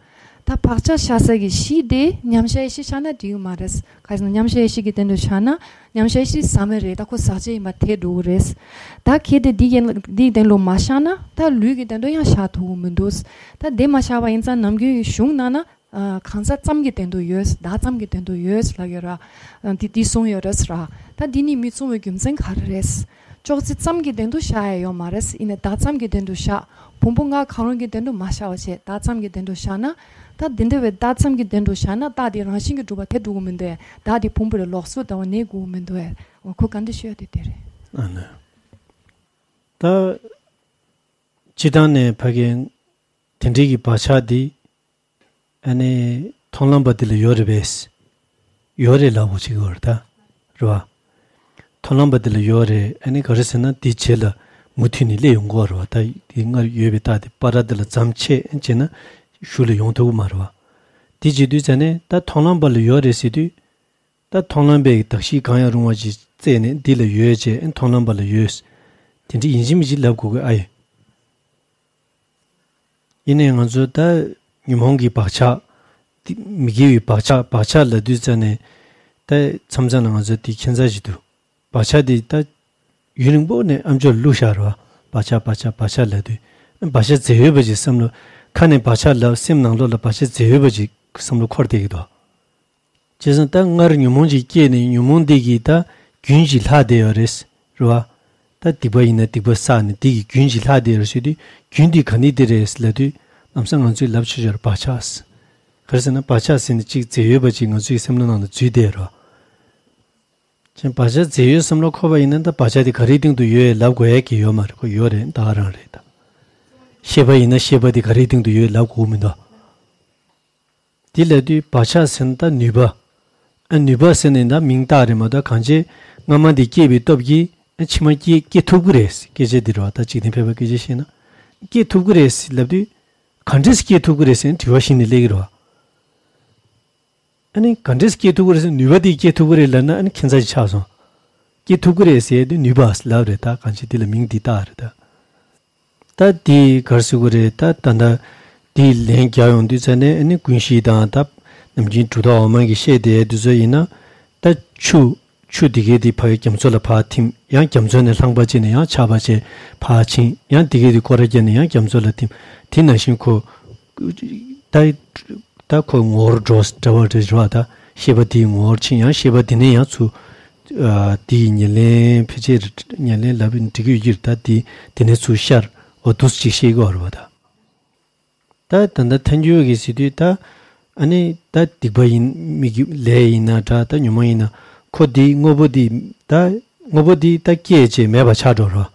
ད་བག་ཆགས་བཞག་ས་གི་གཞི་དེ་མཉམ་བཞག་ཡེ་ཤེས་བཞག་ན་འགྲིག་གི་མ་རེད། ག་རེ་ཟེར་ན་མཉམ་བཞག་ཡེ་ཤེས་ཀྱི་སྟེང་དུ་བཞག་ན་མཉམ་བཞག་ཡེ་ཤེས་ཟ་མ་རེད། ད་ཁོ་ཟག་བཅས་ཡིན་པ་དེ་འགྲོ་གི་རེད། ད་གལ་ཏེ་འདི་གི་འདིའི་སྟེང་ལ་མ་བཞག་ན་ད་ལུས་ཀྱི་སྟེང་དུ་ཡང་བཞག་ཐུབ་ཀྱི་མི་འདུག་ད་དེ་མ་བཞག་པ་ཡིན་ཙང་ནམ་རྒྱུན་གྱི་གཞུང་ནང་ན། ཨ་གང་ཟག་ཙམ་གྱི་དོན་དུ་ཡོད། བདག་ཙམ་གྱི་དོན་དུ་ཡོད་ལབ་ཡོད་ར། ཨ་འདི་འདི་གསུངས་ཡོད་རེད་ཟེར་ར། ད་འདི་ནི་མི་གསུང་བའི་རྒྱུ་མཚན་ག་རེ་རེད། ཅོག་ཙེ་ཙམ་གྱི་དོན་དུ་བཞག་ཡ་ཡོད་མ་རེད། ཡིན་ནའི་བདག་ཙམ་གྱི་དོན་དུ་བཞག་ཕུང་པོ་ལྔ་གང་རུང་གི་དོན་དུ་མ་བཞག་པ་བྱས་བདག་ཙམ་གྱི་དོན་དུ་བཞག་ན། ད་འདི་འདྲ་བའི་བདག་ཙམ་གྱི་དོན་དུ་བཞག་ན་བདག་དེ་རང་བཞིན་གྱིས་གྲུབ་པ་དེ་འགྲུབ་ཀྱི་མི་འདུག་བདག་དེ་ཕུང་པོ་རེད། ལོགས་སུ་ལྟ་བ་ནི་དགོས་ཀྱི་མི་འདུག་འོ་ཁོ་བཀའ་འདྲི་ཞུ་ཡ་དེ་དེ་རེད། ཨ་ནི། ད། སྤྱིར་བཏང་ནས་ཕ་གི་དེ་འདྲའི་གི་བག་ཆགས་འདི། ཨ་ནི་མཐོང་ལམ་པ་འདི་ལ་ཡོད་རེད་པས། ཡོད་རེད་ལབ་དགོས་ཅིག་ཡོད་རེད་ད། རེད་བ། མཐོང་ལམ་པ་དེ་ལ་ཡོད་རེད། ཨ་ནི་ག་རེ་ཟེར་ན་དེ་རྗེས་ལ་མུ་མཐུད་ནས་སླེབས་ཡོང་གི་ཡོད་རེད་བ། ད་དེ་སྔར་ཡོད་པའི་རྟགས་དེ་པ་ར་དེ་ལ་མཚམས་ཆད་བྱས་ན་གཞུག་ལ་ཡོང་ཐུབ་ཀྱི་མ་རེད་བ། དེ་བྱེད་དུས་ཙ་ནས་ད་མཐོང་ལམ་པ་ལ་ཡོད་རེད་ཟེར་དུས། ད་མཐོང་ལམ་པས་གདགས་གཞི་གང་ཡང་རུང་བ་ཅིག་བཙལ་ནས་འདི་ལ་ཡོད་ཅེས་མཐོང་ལམ་པ་ལ་ཡོད། དེ་འདྲ་ཡིན་གཅིག་མིན་གཅིག་ལབ་དགོས་ཀྱི་ཨ་ཡིན། ཡིན་ནའི་ང་ཚོ་ད་ཉོན་མོངས་ཀྱི་བག་ཆགས། དེ་མི་དགེ་བའི་བག་ཆགས། བག་ཆགས་ལབ་དུས་ཙ་ནས། ད་མཚམས་མཚམས་ལ་ང་ཚོ་དེ་ཁྱད་མཚར་ཞིག་འདུག་བག་ཆགས་དེ་ད་ཡུན་རིང་པོ་ནས་ཨ་མཆོག་བླུགས་བཞག་རེད་བ། བག་ཆགས་བག་ཆགས་བག་ཆགས་ལབ་དུས། བག་ཆགས་རྫས་ཡོད་པ་ཅིག་བསམ་བློ། ཁ་ནས་བག་ཆགས་ལབ། སེམས་ནང་ལོགས་ལ་བག་ཆགས་རྫས་ཡོད་པ་ཅིག་བསམ་བློ་འཁོར་བསྡད་ཀྱི་འདུག་བྱས་ཙང་ད་སྔར་ཉོན་མོངས་ཅིག་སྐྱེས་ནས་ཉོན་མོངས་འདི་གིས་ད་རྒྱུན་ཅིག་ལྷག་བསྡད་ཡོད་རེད། རེད་བ། ད་སྡིག་པ་ཡིན་ན་སྡིག་པ་བསགས་ནས་འདི་གིས་རྒྱུན་ཅིག་ལྷག་བསྡད་ཡོད་རེད་ཟེར་དུས། རྒྱུན་འདི་ག་ནས་འདི་རེད་ལབ་དུས། ལམ་སང་ང་ཚོས་ལབ་ཆོག་ཆོག་རེད། བག་ཆགས། ག་རེ་ཟེར་ན་བག་ཆགས་ཟེར་ནས་ཅིག་རྫས་ཡོད་པ་ཅིག་ང་ཚོའི་སེམས་བློ་ནང་ལ་འཛུལ་བསྡད་ཡོད་རེད་བ། ཅན་བག་ཆགས་རྫས་ཡོད་བསམ་བློ་འཁོར་བ་ཡིན་ན་ད་བག་ཆགས་དེ་ག་རེའི་སྟེང་དུ་ཡོད་ལབ་དགོས་ཡ་གི་ཡོད་མ་རེད། ཁོ་ཡོད་རེད། ད་ག་རང་རེད་ད། ཤེས་པ་ཡིན་ན་ཤེས་པ་དེ་ག་རེའི་སྟེང་དུ་ཡོད་ལབ་དགོས་མི་འདུག་དེ་ལབ་དུས་བག་ཆགས་ཟེར་ན་ད་ནུས་པ། ཨ་ནུས་པ་ཟེར་ནས་ད་མིང་བཏགས་རེད་མ་གཏོགས་གང་བྱས་སྔ་མ་དེ་སྐྱེས་པའི་སྟོབས་ཀྱིས་ཨ་ཕྱི་མ་སྐྱེ་སྐྱེ་ཐུབ་ཀྱི་རེད། སྐད་ཆ་འདི་རེད་བ། ད་འཇིག་རྟེན་ཕལ་པ་སྐད་ཆ་བཤད་ན། སྐྱེ་ཐུབ་ཀྱི་རེད་ལབ་དུས། ག་འདྲས་སྐྱེ་ཐུབ་ཀྱི་རེད་ཟེར་ནས་དྲི་བ་གཞི་ནས་སླེབས་ཀྱི་རེད་བ། ཨ་ནི་ག་འདྲས་སྐྱེ་ཐུབ་ཀྱི་རེད་ཟེར་ནས་ནུས་པ་དེ་སྐྱེ་ཐུབ་ཀྱི་རེད་ལབ་ན་ཨ་ནི་ཁྱད་མཚར་ཞིག་ཆགས་སོང་། སྐྱེ་ཐུབ་ཀྱི་རེད་ཟེར་དུས་ནུས་པ་ལབ་རེད། ད་གང་བྱས་འདི་ལ་མིང་འདི་བཏགས་རེད་ད། ད་འདི་ག་རེ་ཟེར་དགོས་རེད། ད་ད་ལྟ་འདི་ལན་རྒྱག་ཡོང་དུས་ཙ་ནས་ཨ་ནི་ཀུན་ཤེས་དང་ད་ནམ་རྒྱུན་གྲུབ་མཐའ་འོག་མ་གིས་བཤད་བསྡད་དུས་ཚོད་ཡིན་ན། ད་ཆུ་ཆུ་འདི་གའི་འདི་ཕ་གི་རྒྱ་མཚོ་ལ་ཕར་ཐིམ། ཡང་རྒྱ་མཚོ་ནས་རླངས་པ་བྱས་ནས་ཡང་ཆར་པ་བྱས་ཕར་ཕྱིན། ཡང་འདི་གའི་འདི་སྐོར་ར་བརྒྱབ་ནས་ཡང་རྒྱ་མཚོ་ལ་ཐིམ། དེ་ནང་བཞིན་ཁོ་ད་ད་ཁོ་ངོ་བོར་འགྲོ་འདྲ་བ་རེད་བ། ད་ཤེས་པ་དེའི་ངོ་བོར་ཕྱིན། ཡང་ཤེས་པ་དེ་ནས་ཡང་ཚུར་ཨ་དེའི་ཉེར་ལེན་ཕལ་ཆེར་ཉེར་ལེན་ལབ་ཡིན་འགྲིག་གི་ཡོད་ཀྱི་རེད། ད་དེ་དེ་ནས་ཚུར་ཤར་བ་འདུག་ཅིག་ཤེས་ཀྱི་ཡོད་རེད་བ་ད། ད་ད་ལྟ་ཐལ་འགྱུར་གྱིས་ཟེར་དུས་ད། ཨ་ནི་ད་སྡིག་པ་ཡིན། མི་དགེ་ལས་ཡིན་ན་འདྲ། ད་ཉོན་མོངས་ཡིན་ན། ཁོ་འདི་དངོས་པོ་འདི་ད། དངོས་པོ་འདི་ད་སྐྱེས་བྱས་མེད་པ་ཆགས་འགྲོ་རོ།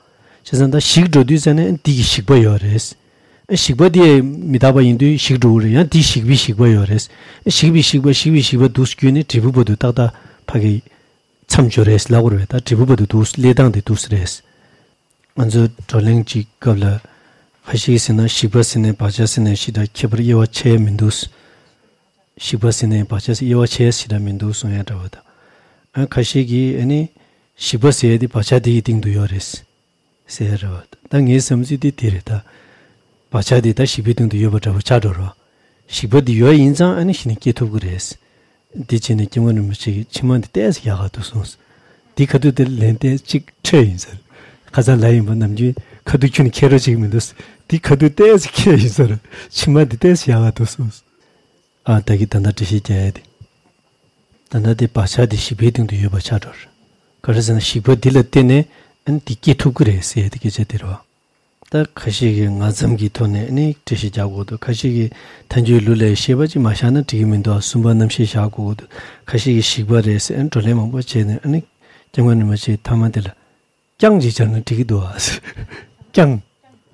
བྱས་ཙང་ད་ཞིག་འགྲོ་དུས་ཙ་ནས་འདི་གི་ཞིག་པ་ཡོད་རེད། ཞིག་པ་འདི་མི་རྟག་པ་ཡིན་དུས་ཞིག་འགྲོ་གི་རེད། ཡང་འདི་ཞིག་པའི་ཞིག་པ་ཡོད་རེད། ཞིག་པའི་ཞིག་པ་ཞིག་པའི་ཞིག་པ་འདུག་བརྒྱུད་ནས་འབྲས་བུ་བར་དུ་ཏག་ཏག་ཕ་གི་མཚམས་སྦྱོར་རེད་ལབ་དགོས་རེད། ད་འབྲས་བུ་བར་དུ་འདུག་སླེབས་སྟངས་དེ་འདུག་རེད། ང་ཚོའི་བགྲོ་གླེང་གཅིག་སྐབས་ལ། ཁ་ཤས་ཟེར་ན་ཞིག་པ་ཟེར་ནས་བག་ཆགས་ཟེར་ནས་ཞེ་དྲག་ཁྱད་པར་དབྱེ་བ་ཕྱེ་ཡ་མི་འདུག་ཞིག་པ་ཟེར་ནས་བག་ཆགས་ཟེར་དབྱེ་བ་ཕྱེ་ཡ་ཞེ་དྲག་མི་འདུག་གསུང་ཡ་འདྲ་བ་དང་། ཨ་ཁ་ཤས་ཀྱིས་ཨ་ནི་ཞིག་པ་ཟེར་ཡ་དེ་བག་ཆགས་དེ་ཡི་སྟེང་དུ་ཡོད་རེད་ཟེར་ཡ་འདྲ་བ་དང་། ད་ངའི་བསམ་ཚུལ་དེ་དེ་རེད་ད། བག་ཆགས་དེ་ད་ཞིག་པའི་སྟེང་དུ་ཡོད་པ་འདྲ་བོ་ཆགས་འགྲོ་རོགས། ཞིག་པ་འདི་ཡོད་ཡིན་ཙང་ཨ་ནི་གཞི་ནས་སྐྱེ་ཐུབ་ཀྱི་རེད། འདི་བྱས་ནས་སྐྱབས་མགོན་རིན་པོ་ཆེ་གིས་ཕྱི་མ་འདི་ཏོག་ཙམ་ཡག་ག་འདུག་གསུངས། འདི་ཁ་ཐུག་དེ་ལན་ཏོག་ཙམ་ཅིག་འཕྲོད་ཡིན་ཟེར། ཁ་སང་ལབ་ཡིན་པ་ནམ་རྒྱུན་ཁ་ཐུག་ཁྱོན་ནས་འཁྱེར་རོགས་བྱེད་ཀྱི་མི་འདུག་འདི་ཁ་ཐུག་ཏོག་ཙམ་འཁྱེར་ཡིན་ཟེར། ཕྱི་མ་འདི་ཏོག་ཙམ་ཡག་ག་འདུག་གསུངས། ཨ་ད་གི་ད་ལྟ་འགྲེལ་བཤད་རྒྱག་ཡ་དེ། ད་ལྟ་དེ་བག་ཆགས་དེ་ཞིག་པའི་སྟེང་དུ་ཡོད་པ་ཆགས་འགྲོ། ག་རེ་ཟེར་ན་ཞིག་པ་འདི་ལ་བརྟེན་ནས་ཨ་ནི་འདི་སྐྱེ་ཐུབ་ཀྱི་རེད་ཟེར་ཡ་དེ་སྐད་ཆ་དེ་རེད་བ། ད་ཁ་ཤས་ཀྱིས་ངག་ཙམ་གྱི་ཐོག་ནས་ནི་འགྲེལ་བཤད་རྒྱག་དགོས་འདུག་ཁ་ཤས་ཀྱིས་ཐལ་འགྱུར་ལུགས་ལ་ཤེས་པ་ཅིག་མ་བཞག་ན་འགྲིག་གི་མི་འདུག་གསུམ་པ་རྣམ་ཤེས་བཞག་དགོས་འདུག་ཁ་ཤས་ཀྱིས་ཞིག་པ་རེད་ཟེར་ཨ་ནི་བགྲོ་གླེང་མང་པོ་བྱས་ནས་ཨ་ནི་སྐྱབས་མགོན་རིན་པོ་ཆེའི་ཐ་མ་དེ་ལ་རྐྱང་ཅིག་སྦྱར་ན་འགྲིག་གི་འདུག་ཨ། རྐྱང་།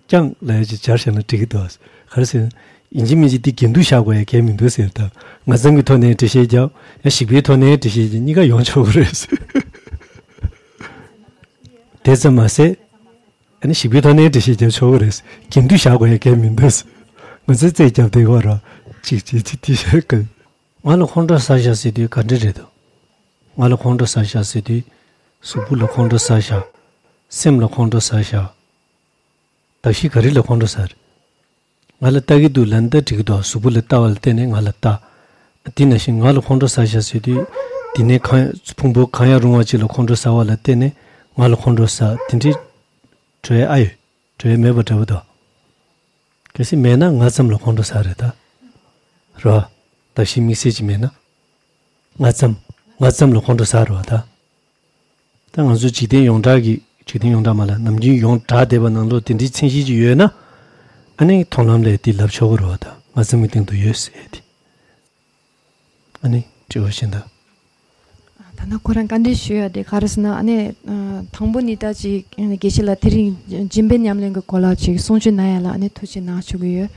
རྐྱང་ལབ་ཡ་ཅིག་སྦྱར་བཞག་ན་འགྲིག་གི་འདུག་ཨ། ག་རེ་ཟེར་ན་ཡིན་གཅིག་མིན་གཅིག་འདི་འགལ་འདུ་བཞག་དགོས་ཡ་གལ་མི་འདུག་ཟེར། ད་ངག་ཙམ་གྱི་ཐོག་ནས་འགྲེལ་བཤད་རྒྱབ། ཡང་ཞིག་པའི་ཐོག་ནས་འགྲེལ་བཤད་རྒྱབ། གཉིས་ཀ་ཡོང་ཆོག་གི་རེད། དེ་ཙམ་མ་ཟད། ཨ་ནི་ཞིག་པའི་ཐོག་ནས་འགྲེལ་བཤད་རྒྱབ་ཆོག་གི་རེད། འགལ་འདུ་བཞག་དགོས་ཡ་གལ་མི་འདུག་ང་ཚོས་རྩོད་རྒྱབ་བསྡད་ཡོད་ར། ཅིག་ཅིག་ཅིག་དེ་བཤད་གི། ང་ལ་ཁོང་ཁྲོ་ཟ་བཞག་ཟེར་དུས་ག་འདྲ་རེད་དོ། ང་ལ་ཁོང་ཁྲོ་ཟ་བཞག་ཟེར་དུས། གཟུགས་པོ་ལ་ཁོང་ཁྲོ་ཟ་བཞག་སེམས་ལ་ཁོང་ཁྲོ་ཟ་བཞག་གདགས་གཞི་ག་རེ་ལ་ཁོང་ཁྲོ་ཟ་རེད། ང་ལ་ལྟ་གི་འདུག་ལབ་ན་ད་འགྲིག་གི་འདུག་གཟུགས་པོ་ལ་ལྟ་བ་ལ་བརྟེན་ནས་ང་ལ་ལྟ། དེ་ནང་བཞིན་ང་ལ་ཁོང་ཁྲོ་ཟ་བཞག་ཟེར་དུས། དེ་ནས་གང་ཕུང་པོ་གང་ཡང་རུང་བ་ཅིག་ལ་ཁོང་ཁྲོ་ཟ་བ་ལ་བརྟེན་ནས་ང་ལ་ཁོང་ཁྲོ་ཟ། དེ་འདྲའི་གྲོས་ཨ་ཡོད། གྲོས་མེད་པ་འདྲ་བོ་འདུག་གལ་སྲིད་མེད་ན་ངག་ཙམ་ལ་ཁོང་ཁྲོ་ཟ་རེད་ད། རོ། གདགས་གཞི་དམིགས་བསལ་ཅིག་མེད་ན། ངག་ཙམ། ངག་ཙམ་ལ་ཁོང་ཁྲོ་ཟ་རོ་ད། ད་ང་ཚོ་འཇིག་རྟེན་ཡོངས་གྲགས་ཀྱི། འཇིག་རྟེན་ཡོངས་གྲགས་མ་ལ་ནམ་རྒྱུན་ཡོངས་གྲགས་བསྡད་པ་ནང་ལོགས་དེ་འདྲའི་མཚན་གཞི་ཅིག་ཡོད་ན། ཨ་ནི་མཐོང་ལམ་ལས་དེ་ལབ་ཆོག་གི་རེད་བ་ད། ངག་ཙམ་གྱི་སྟེང་དུ་ཡོད་ཟེར་ཏེ། ཨ་ནི་དྲི་བ་གཞན་དག་ད་ནི་ཁོ་རང་བཀའ་འདྲི་ཞུ་ཡ་དེ་ག་རེ་ཟེར་ན། ཨ་ནི་ཨ་དང་པོ་ནི་ད་ཅིག་ཨ་ནི་དགེ་བཤེས་ལགས་དེ་རིང་སྦྱིན་པའི་ཉམས་ལེན་གྱི་སྐོར་ལ་ཅིག་གསུང་ཆོས་གནང་ཡ་ལ་ཨ་ནི་ཐུགས་རྗེ་གནང་ཞུ་གི་ཡོད།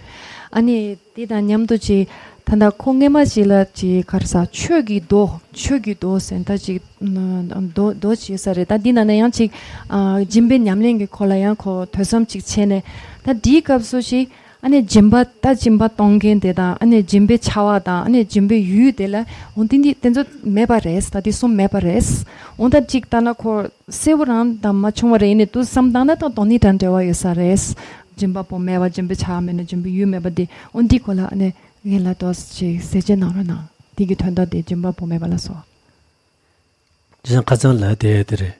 ཨ་ནི་དེ་དང་མཉམ་དུ་ཅིག་ད་ལྟ་ཁོ་སྔས་མ་ཅིག་ལ་ཅིག་ག་རེ་ཟེར། ཆོས་ཀྱི་མདོ། ཆོས་ཀྱི་མདོ་ཟེར་ད་ཅིག་མདོ་མདོ་ཅིག་ཡོད་ས་རེད། ད་འདི་ནང་ན་ཡང་ཅིག་ཨ་སྦྱིན་པའི་ཉམས་ལེན་གྱི་སྐོར་ལ་ཡང་ཁོ་ཐོས་བསམ་ཅིག་བྱས་ནས། ད་འདིའི་སྐབས་སུ་ཅིག་ཨ་ནི་སྦྱིན་པ། ད་སྦྱིན་པ་གཏོང་མཁན་དེ་དང་། ཨ་ནི་སྦྱིན་པའི་བྱ་བ་དང་། ཨ་ནི་སྦྱིན་པའི་ཡུལ་དེ་ལ་འོ་དེ་འདི་དེ་ཚོ་མེད་པ་རེད། ད་དེ་གསུམ་མེད་པ་རེད། འོ་ད་ཅིག་ལྟ་ན་ཁོ་གསལ་པོ་རང་ད་མ་བྱུང་བ་རེད། ཡིན་ནའི་དུ་བསམ་བཏང་ན་ད་སྟོང་ཉིད་དང་འབྲེལ་བ་ཡོད་ས་རེད། སྦྱིན་པ་པོ་མེད་པ། སྦྱིན་པའི་བྱ་བ་མེད་ན་སྦྱིན་པའི་ཡུལ་མེད་པ་དེ། འོ་འདི་སྐོར་ལ་ཨ་ནི་རྒན་ལགས་ཏོག་ཙམ་ཅིག་གསལ་བཤད་གནང་རོགས་གནང་། འདི་གི་དོན་དག་དེ་སྦྱིན་པ་པོ་མེད་པ་ལ་སོགས། ཅི་ཟེར་ན་ཁ་སང་ལ་དེ་དེ་རེད།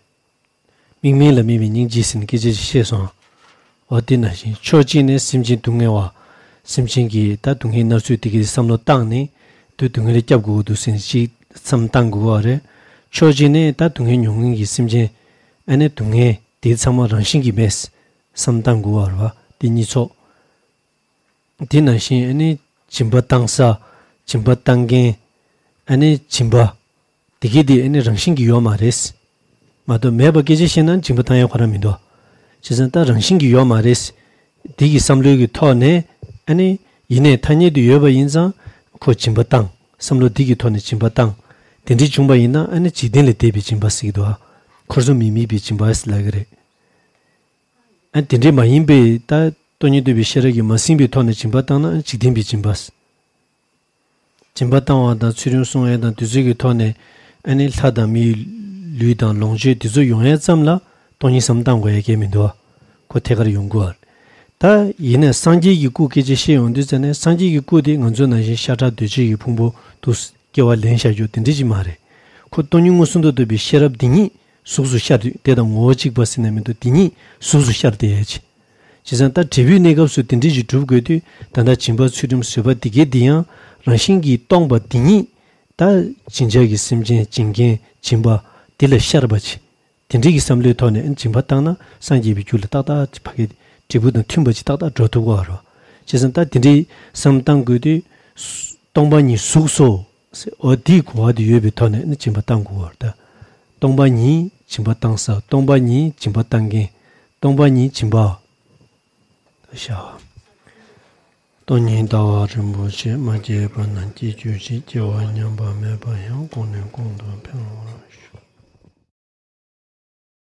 དམིགས་མེད་ལ་དམིགས་པའི་སྙིང་རྗེ་ཟེར་ནས་སྐད་ཆ་ཞིག་བཤད་སོང་། འོ་དེ་ནང་བཞིན་ཕྱོགས་གཅིག་ནས་སེམས་ཅན་སྡུག་བསྔལ་བ། སེམས་ཅན་གྱི་ད་སྡུག་བསྔལ་སྣ་ཚོགས་དེ་གའི་བསམ་བློ་བཏང་ནས། དུ་སྡུག་བསྔལ་ལས་སྐྱབས་དགོས་འདུག་ཟེར་ནས་ཅིག་བསམ་བཏང་དགོས་པ་རེད། ཕྱོགས་གཅིག་ནས་ད་སྡུག་བསྔལ་མྱོང་མཁན་གྱི་སེམས་ཅན། ཨ་ནི་སྡུག་བསྔལ་དེ་ཚང་མ་རང་བཞིན་གྱིས་མེད་བསམ་བཏང་དགོས་པ་རེད་པ། དེ་གཉིས་ཚོགས། དེ་ནང་བཞིན་ཨ་ནི་སྦྱིན་པ་བཏང་ས། སྦྱིན་པ་བཏང་མཁན། ཨ་ནི་སྦྱིན་པ། དེ་གའི་དེ་ཨ་ནི་རང་བཞིན་གྱིས་ཡོད་མ་རེད། མ་གཏོགས་མེད་པ་སྐད་ཆ་བཤད་ན་སྦྱིན་པ་བཏང་ཡ་ཁོ་རང་མི་འདུག། བྱས་ཙང་ད་རང་བཞིན་གྱིས་ཡོད་མ་རེད། དེ་གི་བསམ་བློའི་གི་ཐོག་ནས། ཨ་ནི་ཡིན་ནའི་ཐ་སྙད་དུ་ཡོད་པ་ཡིན་ཙང་ཁོ་སྦྱིན་པ་བཏང་། བསམ་བློ་འདི་གི་ཐོག་ནས་སྦྱིན་པ་བཏང་། དེ་འདྲ་བྱུང་བ་ཡིན་ན་ཨ་ནི་འཇིག་རྟེན་ལས་འདས་པའི་སྦྱིན་པ་ཟེར་གྱི་འདུག། ཨ། འཁོར་གསུམ་མི་དམིགས་པའི་སྦྱིན་པ་ཟེར་ལབ་ཀྱི་རེད། ཨ། དེ་འདྲའི་མ་ཡིན་པའི་ད་སྟོང་ཉིད་རྟོགས་པའི་ཤེས་རབ་ཀྱིས་མ་ཟིན་པའི་ཐོག་ནས་སྦྱིན་པ་བཏང་ན་འཇིག་རྟེན་པའི་སྦྱིན་པ། སྦྱིན་པ་བཏང་བ་དང་ཚུལ་ཁྲིམས་སྲུང་ཡས་དང་དེ་ཚོའི་གི་ཐོག་ནས། ཨ་ནི་ལྷ་དང་མིའི་ལུས་དང་ལོངས་སྤྱོད་དེ་ཚོ་ཡོང་ཡས་ཙམ་ལ་སྟོང་ཉིད་བསམ་བཏང་དགོས་ཡ་གལ་མི་འདུག། ཁོ་ཐད་ཀར་ཡོང་དགོས་པ། ད་ཡིན་ནའི་སངས་རྒྱས་ཀྱི་སྐུ་སྐད་ཆ་བཤད་ཡོང་དུས་ཙ་ནས། སངས་རྒྱས་ཀྱི་སྐུ་དེ་ང་ཚོ་ནང་བཞིན་ཤ་ཁྲག་གདོས་བཅས་ཀྱི་ཕུང་པོ་དུ་སྐྱེ་བ་ལེན་བཞག་རྒྱུ་དེ་འདྲ་ཅིག་མ་རེད། ཁོ་སྟོང་ཉིད་མངོན་སུམ་དུ་རྟོགས་པའི་ཤེས་རབ་འདི་ཉིད་གཟུགས་སུ་ཤར་དུས། དེ་དང་ངོ་བོ་གཅིག་པ་ཟེར་ན་མི་འདུག། འདི་ཉིད་གཟུགས་སུ་ཤར་ཏེ་ཡོད་ཅིང་། བྱས་ཙང་ད་འབྲས་བུའི་གནས་སྐབས་སུ་དེ་འདྲ་ཞིག་སྒྲུབ་དགོས་དུས། ད་ལྟ་སྦྱིན་པ་ཚུལ་ཁྲིམས་བཟོད་པ་འདི་གའི་འདི་ཡང་རང་བཞིན་གྱིས་སྟོང་པ་འདི་ཉིད། ད་སྦྱིན་བྱ་གི་སེམས་ཅན། སྦྱིན་མཁན། སྦྱིན་པ་འདི་ལ་ཤར་བ་ཅིག། དེ་འདྲའི་གི་བསམ་བློའི་ཐོག་ནས་སྦྱིན་པ་བཏང་ན་སངས་རྒྱས་པའི་རྒྱུ་ལ་ཏག་ཏག་ཅིག་ཕ་གི་འབྲས་བུ་དང་མཐུན་པ་ཅིག་ཏག་ཏག་འགྲོ་ཐུབ་ཀྱི་ཡོད་རེད། བྱས་ཙང་ད་དེ་འདྲའི་བསམ་བཏང་དགོས་དུས། སྟོང་པ་ཉིད་གཟུགས་སོ། འོ་དེའི་གོ་བ་དེ་ཡོད་པའི་ཐོག་ནས་ནི་སྦྱིན་པ་བཏང་དགོས་པ་རེད། ད་སྟོང་པ་ཉིད་སྦྱིན་པ་བཏང་ས། སྟོང་པ་ཉིད་སྦྱིན་པ་བཏང་མཁན། སྟོང་པ་ཉིད་སྦྱིན་པ། ད་ཤ། སྟོང་ཉིད་ལྟ་བ་རིན་པོ་ཆེ། མ་སྐྱེས་པ་རྣམས་སྐྱེ་གྱུར་ཅིག། སྐྱེ་བ་ཉམས་པ་མེད་པ་ཡང་། གོང་ནས་གོང་དུ་འཕེལ་བར་ཤོག།